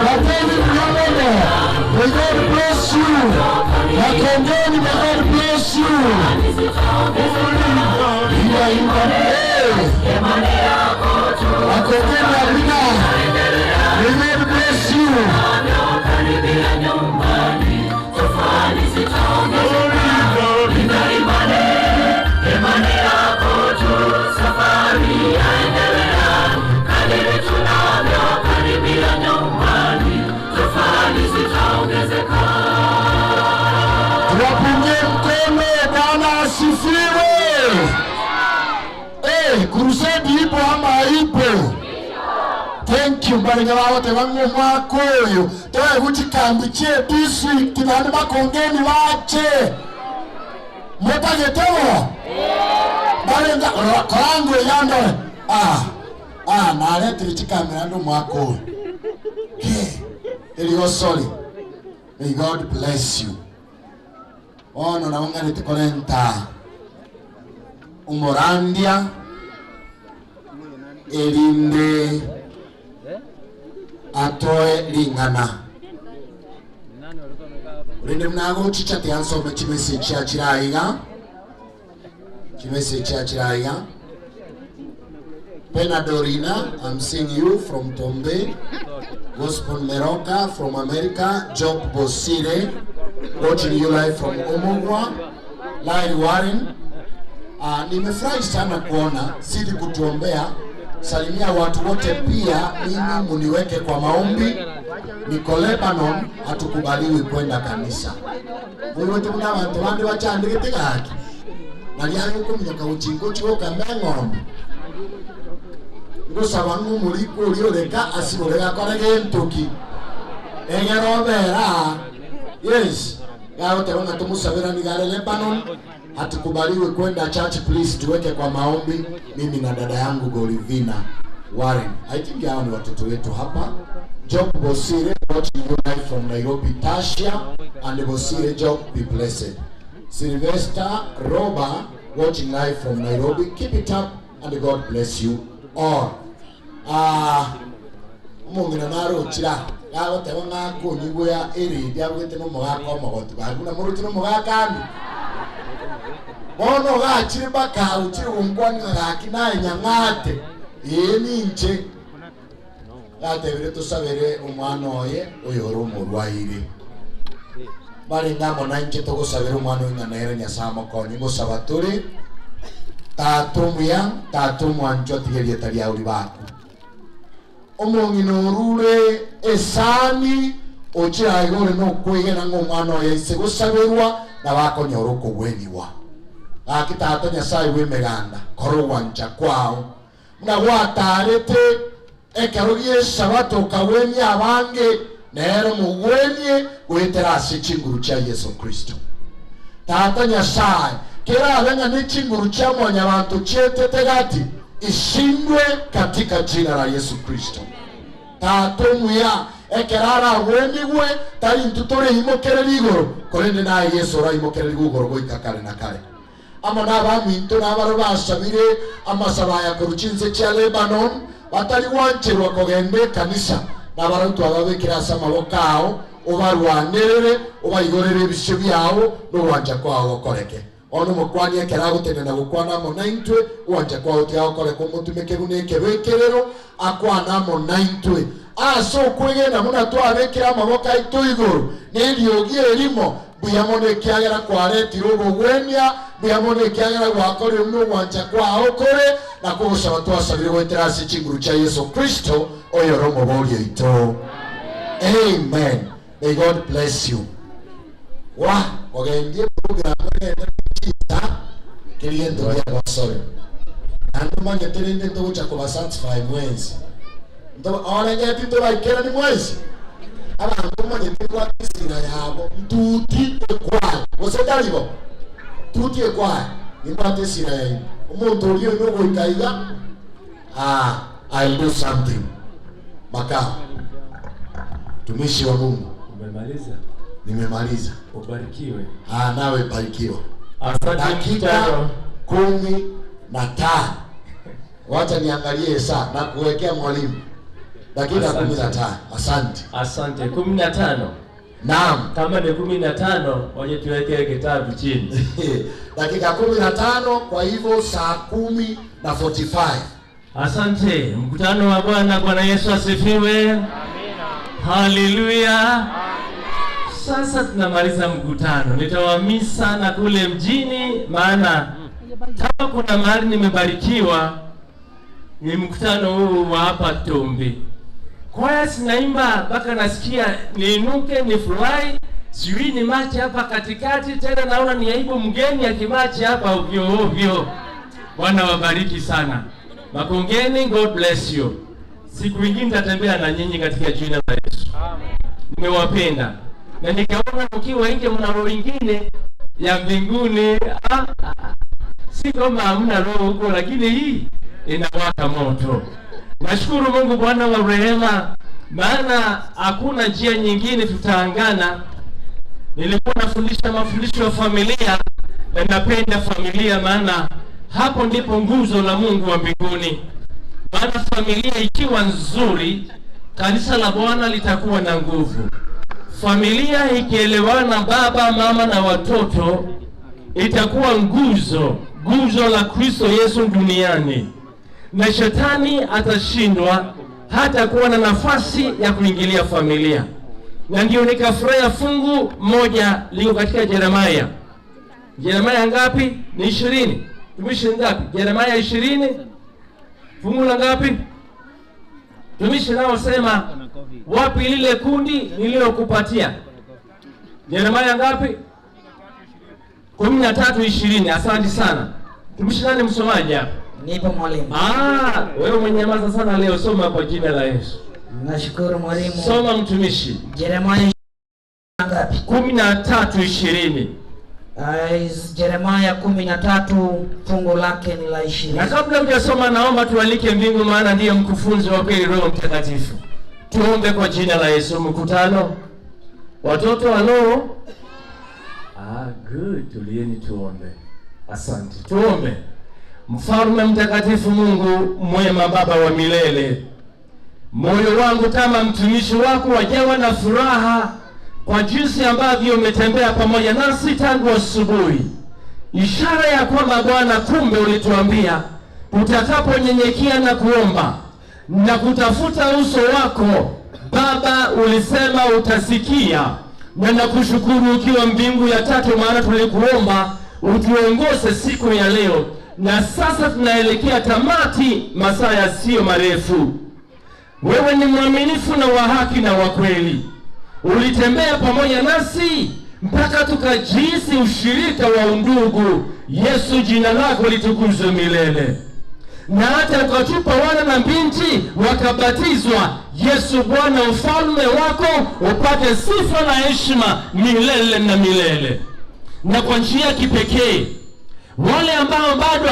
Bateni mnyamene. May God bless you. Makongeni, may God bless you. Makongeni Amina. May God bless you.
Karibia nyumbani, tofali zitaongezeka. Vita imani, imani yako tu, safari yaendelea. Kadiri tunavyokaribia nyumbani, tofali zitaongezeka.
Tuwapungie mkono. Bwana asifiwe. Crusade ipo ama haipo? Thank you. Mbarenge bagote bang'we omwaka oyo toegwe chikambi chie district naende bakongeni bache motagete bo barenga korangwe yandore naretire chikambi naende omwaka oyo erigosori. May God bless you. Ono naonganete korenta umorandia erinde atoe lingana urinde mnago chicha tiansome chimessage ya chiraiga chimessage ya chiraiga. Pena Dorina, I'm seeing you from Tombe. Gospel Meroka from America. Job Bosire, watching you live from Omogwa. Lyle Warren, nimefurahi sana kuona sidi kutuombea. Salimia watu wote pia, mimi muniweke kwa maombi. Niko Lebanon, hatukubaliwi kwenda kanisa. Wewe muna bantu bandi bachandikite gaki. Nali ayo kumnyoka uchingo chiwoka ng'ombe. Ngusaba ng'umuliku ulioleka asiboleka korege ntuki. Egerobera. Yes. Gao teronga tumusabira ni gale Lebanon. Hatukubaliwi kwenda church, please tuweke kwa maombi. Mimi na dada yangu Golivina Warren. I think hao ni watoto wetu hapa. Job Bosire watching you live from Nairobi. Tasha and Bosire Job, be blessed. Sylvester Roba watching live from Nairobi. Keep it up and God bless you all. Mungina naro chira. Gago teronga kunyigwa eri diabwete no mugaka omogotu. Baguna muruti no mugaka ni. Bono gachire baka uchire unkwani gaki naye nyang'ate. Ee ninche. Gatebire tusabere omwana oye oyore omorwaire. Bari ngamo nainche togosabere omwana oyo ng'a nere Nyasaye amokonye. Ngosaba tore tata omuya tata omwancho atigerie tari auri baku. Omong'ina orure esani ochira igore nokwegena ng'a omwana oyo aise gosaberwa na bakonyora okogweniwa. Gaki tata Nyasaye bw'emeganda kora ogwancha kwao muna gwatarete ekero gi'esabato okagwenia abange nero mugwenie gwetera ase chinguru chia Yesu Kristo. Tata Nyasaye kerabe ng'a ne chinguru chia mwanyabanto chietete gati ishindwe katika jina la Yesu Kristo. Tata omuya ekerara agwenigwe tari intwe toreimokereri igoro korende naye Yesu oraimokereri igoro goika kare na kare. Amo n'abaminto n'abaro basabire amasaba ya koruchinse chia Lebanon batari gwancherwa kogenda ekanisa n'abarantu ababekera ase amaboko ao obarwanerere obaigorere ebisio biao n'ogwancha kwao gokoreke. Ono mokwani ekera agotenena gokwana amo naintwe ogwancha kwao tiagokoreka omotumeke buna ekebekerero akwana amo naintwe ase okwegena buna twabekera amaboko aito igoro neriogi erimo buya ekiagera kwaretire obogwenia buya mono ekiagera gwakorire buna ogwancha kwao kore na kogosaba twasabire gwetera ase chinguru chia Yesu Kristo oyore omobori oito. Amen. May God bless you. Wa ogendie program ene chita kiriendo ya basore. Ando manye terende ndogocha kuba satisfy mwezi. Ndo orenge tinto baikera ni mwezi. Abantu manye tikwa kisira yabo ntuti ekwaya. Gose taribo. Tuti ekwaya. Nimbate sira yayi. Omuntu oriyo nogoikaiga. I'll do something. Makao. Mtumishi wa Mungu.
Umemaliza?
Nimemaliza.
Ubarikiwe.
Nawe barikiwa.
Asante.
Dakika 15. Wacha niangalie saa na kuwekea mwalimu. Dakika 15. Asante.
Asante. 15.
Naam.
Kama ni 15, waje tuweke kitabu chini.
Dakika 15, kwa hivyo saa 10:45.
Asante. Mkutano wa Bwana. Bwana Yesu asifiwe. Amina. Haleluya. Sasa tunamaliza mkutano. Nitawamisi sana kule mjini, maana kama kuna mahali nimebarikiwa ni mkutano huu wa hapa Tombe. Kwaya sinaimba mpaka nasikia niinuke nifurahi, sijui ni machi hapa katikati tena, naona ni aibu mgeni akimachi hapa ovyo ovyo. Bwana wabariki sana. Makongeni, God bless you. Siku ingine nitatembea na nyinyi katika jina la Yesu. Nimewapenda na nikaona mkiwa nje mna roho ingine ya mbinguni. Si kama hamna roho huko, lakini hii inawaka moto. Nashukuru Mungu Bwana wa rehema, maana hakuna njia nyingine tutaangana. Nilikuwa nafundisha mafundisho ya familia na napenda familia, maana hapo ndipo nguzo la Mungu wa mbinguni. Maana familia ikiwa nzuri, kanisa la Bwana litakuwa na nguvu. Familia ikielewana, baba, mama na watoto, itakuwa nguzo, nguzo la Kristo Yesu duniani, na shetani atashindwa hata kuwa na nafasi ya kuingilia familia. Na ndio nikafurahia fungu moja liko katika Yeremia. Yeremia ngapi? Ni 20. Tumishi ngapi? Yeremia 20. Fungu la ngapi? Tumishi nao sema wapi lile kundi nililokupatia? Yeremia ngapi? 13:20. Asante sana. Tumishi nani msomaji hapa?
Nipo mwalimu.
Wewe mwenyamaza sana leo, soma kwa jina la Yesu.
Nashukuru mwalimu.
Soma mtumishi.
Yeremia ngapi?
13:20.
Yeremia 13 fungu lake ni la 20.
Na kabla hujasoma naomba tualike mbingu, maana ndiye mkufunzi wa kweli, Roho Mtakatifu. Tuombe kwa jina la Yesu. Mkutano watoto halo. Good, tulieni tuombe. Asante. Tuombe. Mfalme mtakatifu, Mungu mwema, Baba wa milele, moyo wangu kama mtumishi wako wajawa na furaha kwa jinsi ambavyo umetembea pamoja nasi tangu asubuhi, ishara ya kwamba Bwana, kumbe ulituambia utakaponyenyekea na kuomba na kutafuta uso wako Baba, ulisema utasikia. Na nakushukuru ukiwa mbingu ya tatu, maana tulikuomba utuongoze siku ya leo, na sasa tunaelekea tamati, masaa yasiyo marefu. Wewe ni mwaminifu na wa haki na wa kweli. Ulitembea pamoja nasi mpaka tukajihisi ushirika wa undugu. Yesu, jina lako litukuzwe milele. Na hata ukatupa wana na binti wakabatizwa. Yesu Bwana, ufalme wako upate sifa na heshima milele na milele. Na kwa njia kipekee wale ambao bado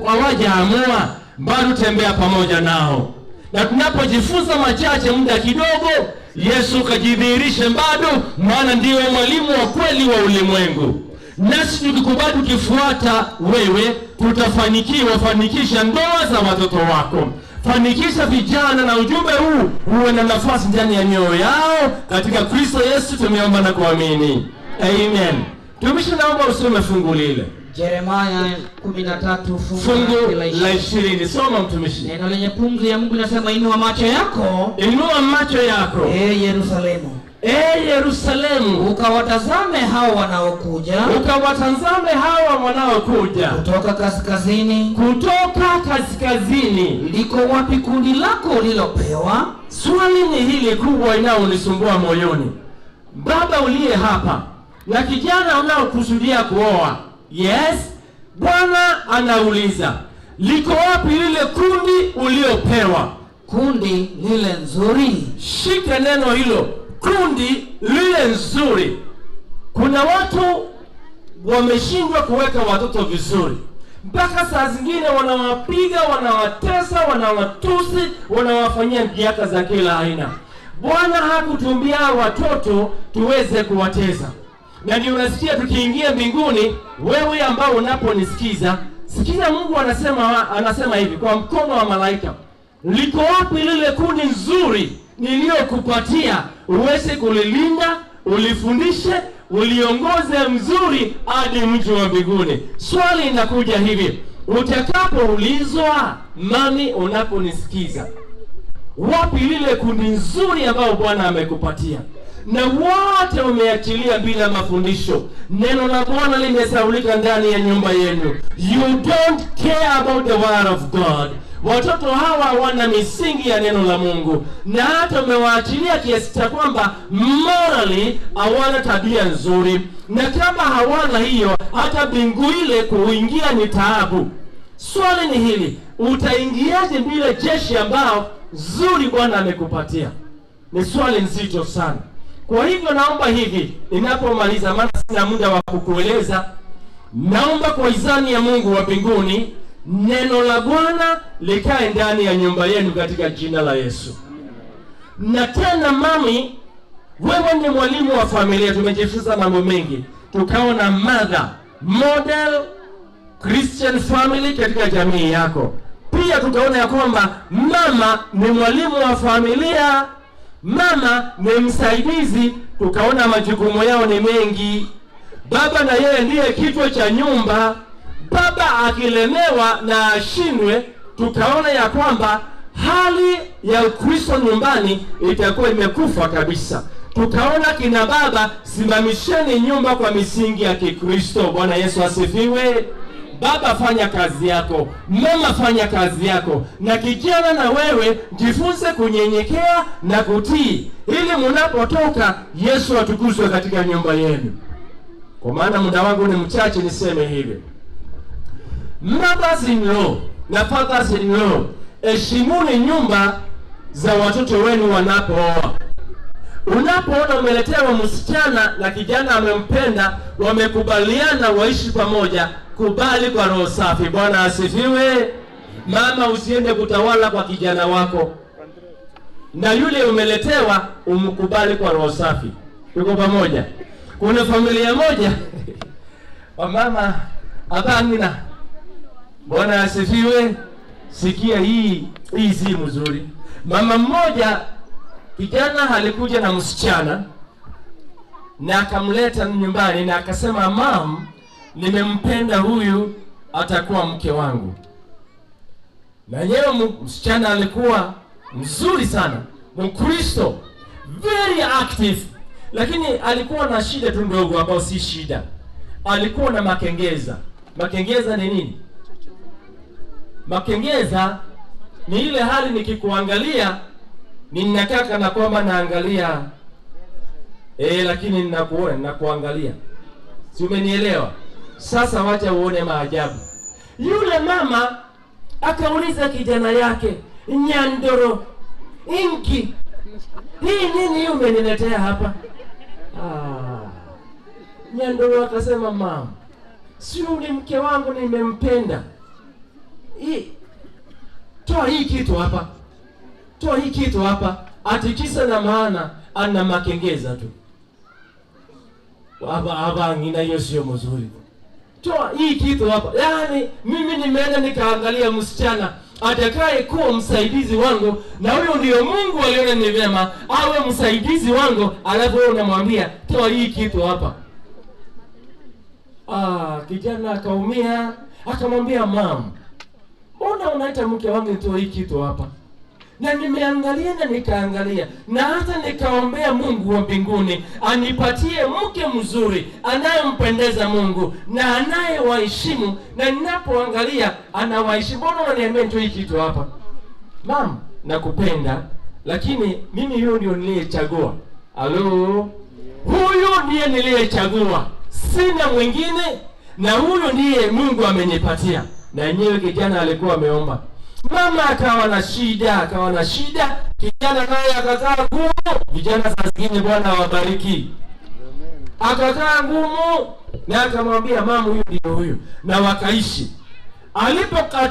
hawajaamua, bado tembea pamoja nao, na tunapojifunza machache muda kidogo, Yesu kajidhihirishe bado, maana ndiwe mwalimu wa kweli wa ulimwengu. Nasi tukikubali tukifuata wewe, tutafanikiwa. Fanikisha ndoa za watoto wako, fanikisha vijana, na ujumbe huu uwe na nafasi ndani ya mioyo yao. Katika Kristo Yesu tumeomba na kuamini, amen. Tumishi, naomba usome fungu lile.
Yeremia 13
fungu la 20. Soma mtumishi.
Neno lenye pumzi ya Mungu linasema, inua macho yako,
inua macho yako,
ee Yerusalemu,
ee Yerusalemu,
ukawatazame hao wanaokuja,
ukawatazame hao wanaokuja
kutoka kaskazini,
kutoka kaskazini.
Liko wapi kundi lako ulilopewa?
Swali ni hili kubwa inayonisumbua moyoni. Baba uliye hapa na kijana unaokusudia kuoa, yes, Bwana anauliza, liko wapi lile kundi uliopewa?
Kundi lile nzuri.
Shika neno hilo, kundi lile nzuri. Kuna watu wameshindwa kuweka watoto vizuri, mpaka saa zingine wanawapiga, wanawatesa, wanawatusi, wanawafanyia mjaka za kila aina. Bwana hakutumbia watoto tuweze kuwatesa. Na ndio unasikia tukiingia mbinguni, wewe ambao unaponisikiza, sikiza Mungu anasema hivi kwa mkono wa malaika, liko wapi lile kundi nzuri niliyokupatia uweze kulilinda, ulifundishe, uliongoze mzuri hadi mji wa mbinguni? Swali inakuja hivi, utakapoulizwa, mami unaponisikiza, wapi lile kundi nzuri ambao Bwana amekupatia? Na wote umeachilia bila mafundisho. Neno la Bwana limesaulika ndani ya nyumba yenu. You don't care about the word of God. Watoto hawa wana misingi ya neno la Mungu, na hata umewaachilia kiasi cha kwamba morally hawana tabia nzuri, na kama hawana hiyo, hata mbingu ile kuingia ni taabu. Swali ni hili, utaingiaje bila jeshi ambao nzuri Bwana amekupatia? Ni swali nzito sana. Kwa hivyo naomba hivi, ninapomaliza, maana sina muda wa kukueleza, naomba kwa hisani ya Mungu wa mbinguni, neno la Bwana likae ndani ya nyumba yenu katika jina la Yesu. Na tena mami, wewe ni mwalimu wa familia, tumejifunza mambo mengi, tukawa na mother model Christian family katika jamii yako. Pia tukaona ya kwamba mama ni mwalimu wa familia, mama ni msaidizi, tukaona majukumu yao ni mengi. Baba na yeye ndiye kichwa cha nyumba. Baba akilemewa na ashindwe, tukaona ya kwamba hali ya Ukristo nyumbani itakuwa imekufa kabisa. Tukaona kina baba, simamisheni nyumba kwa misingi ya Kikristo. Bwana Yesu asifiwe. Baba fanya kazi yako, mama fanya kazi yako, na kijana na wewe jifunze kunyenyekea na kutii, ili mnapotoka Yesu atukuzwe katika nyumba yenu. Kwa maana muda wangu ni mchache, niseme hivi: mothers in law na fathers in law, heshimuni nyumba za watoto wenu wanapooa. Unapoona umeletewa msichana na kijana amempenda, wamekubaliana waishi pamoja, kubali kwa roho safi. Bwana asifiwe. Mama, usiende kutawala kwa kijana wako, na yule umeletewa umkubali kwa roho safi. Tuko pamoja? Kuna familia moja wamama abangina, Bwana asifiwe. Sikia hii, hii si mzuri. Mama mmoja, kijana alikuja na msichana na akamleta nyumbani na akasema, mam, nimempenda huyu, atakuwa mke wangu. Na yeye msichana alikuwa mzuri sana, Mkristo, very active, lakini alikuwa na shida tu ndogo ambayo si shida. Alikuwa na makengeza. Makengeza ni nini? Makengeza ni ile hali nikikuangalia ninakaa kana kwamba naangalia lakini ninakuona, ninakuangalia. Si umenielewa? Sasa wacha uone maajabu. Yule mama akauliza kijana yake, Nyandoro, inki hii nini hii umeniletea hapa? Nyandoro akasema, mama, si ni mke wangu nimempenda. Hii, toa hii kitu hapa, toa hii kitu hapa. Atikisa na maana ana makengeza tu hapa hapa, ngina hiyo sio mzuri. Toa hii kitu hapa. Yaani mimi nimeenda nikaangalia msichana atakaye kuwa msaidizi wangu, na huyo ndio Mungu aliona ni vyema awe msaidizi wangu, alafu wewe unamwambia toa hii kitu hapa. Kijana akaumia, akamwambia mam, mbona unaita mke wangu nitoe hii kitu hapa? Na nimeangalia na nikaangalia na hata nikaombea Mungu wa mbinguni anipatie mke mzuri anayempendeza Mungu na anayewaheshimu, na ninapoangalia anawaheshimu. Mbona unaniambia nitoe hii kitu hapa? Mam, nakupenda, lakini mimi huyo ndio niliyechagua. Halo, huyu ndiye niliyechagua, sina mwingine, na huyu ndiye Mungu amenipatia. Na yenyewe kijana alikuwa ameomba. Mama akawa na shida, kijana naye akakaa ngumu. Vijana saa zingine Bwana awabariki. Akakaa ngumu na akamwambia mama, huyu ndio huyu, na wakaishi. Alipokataa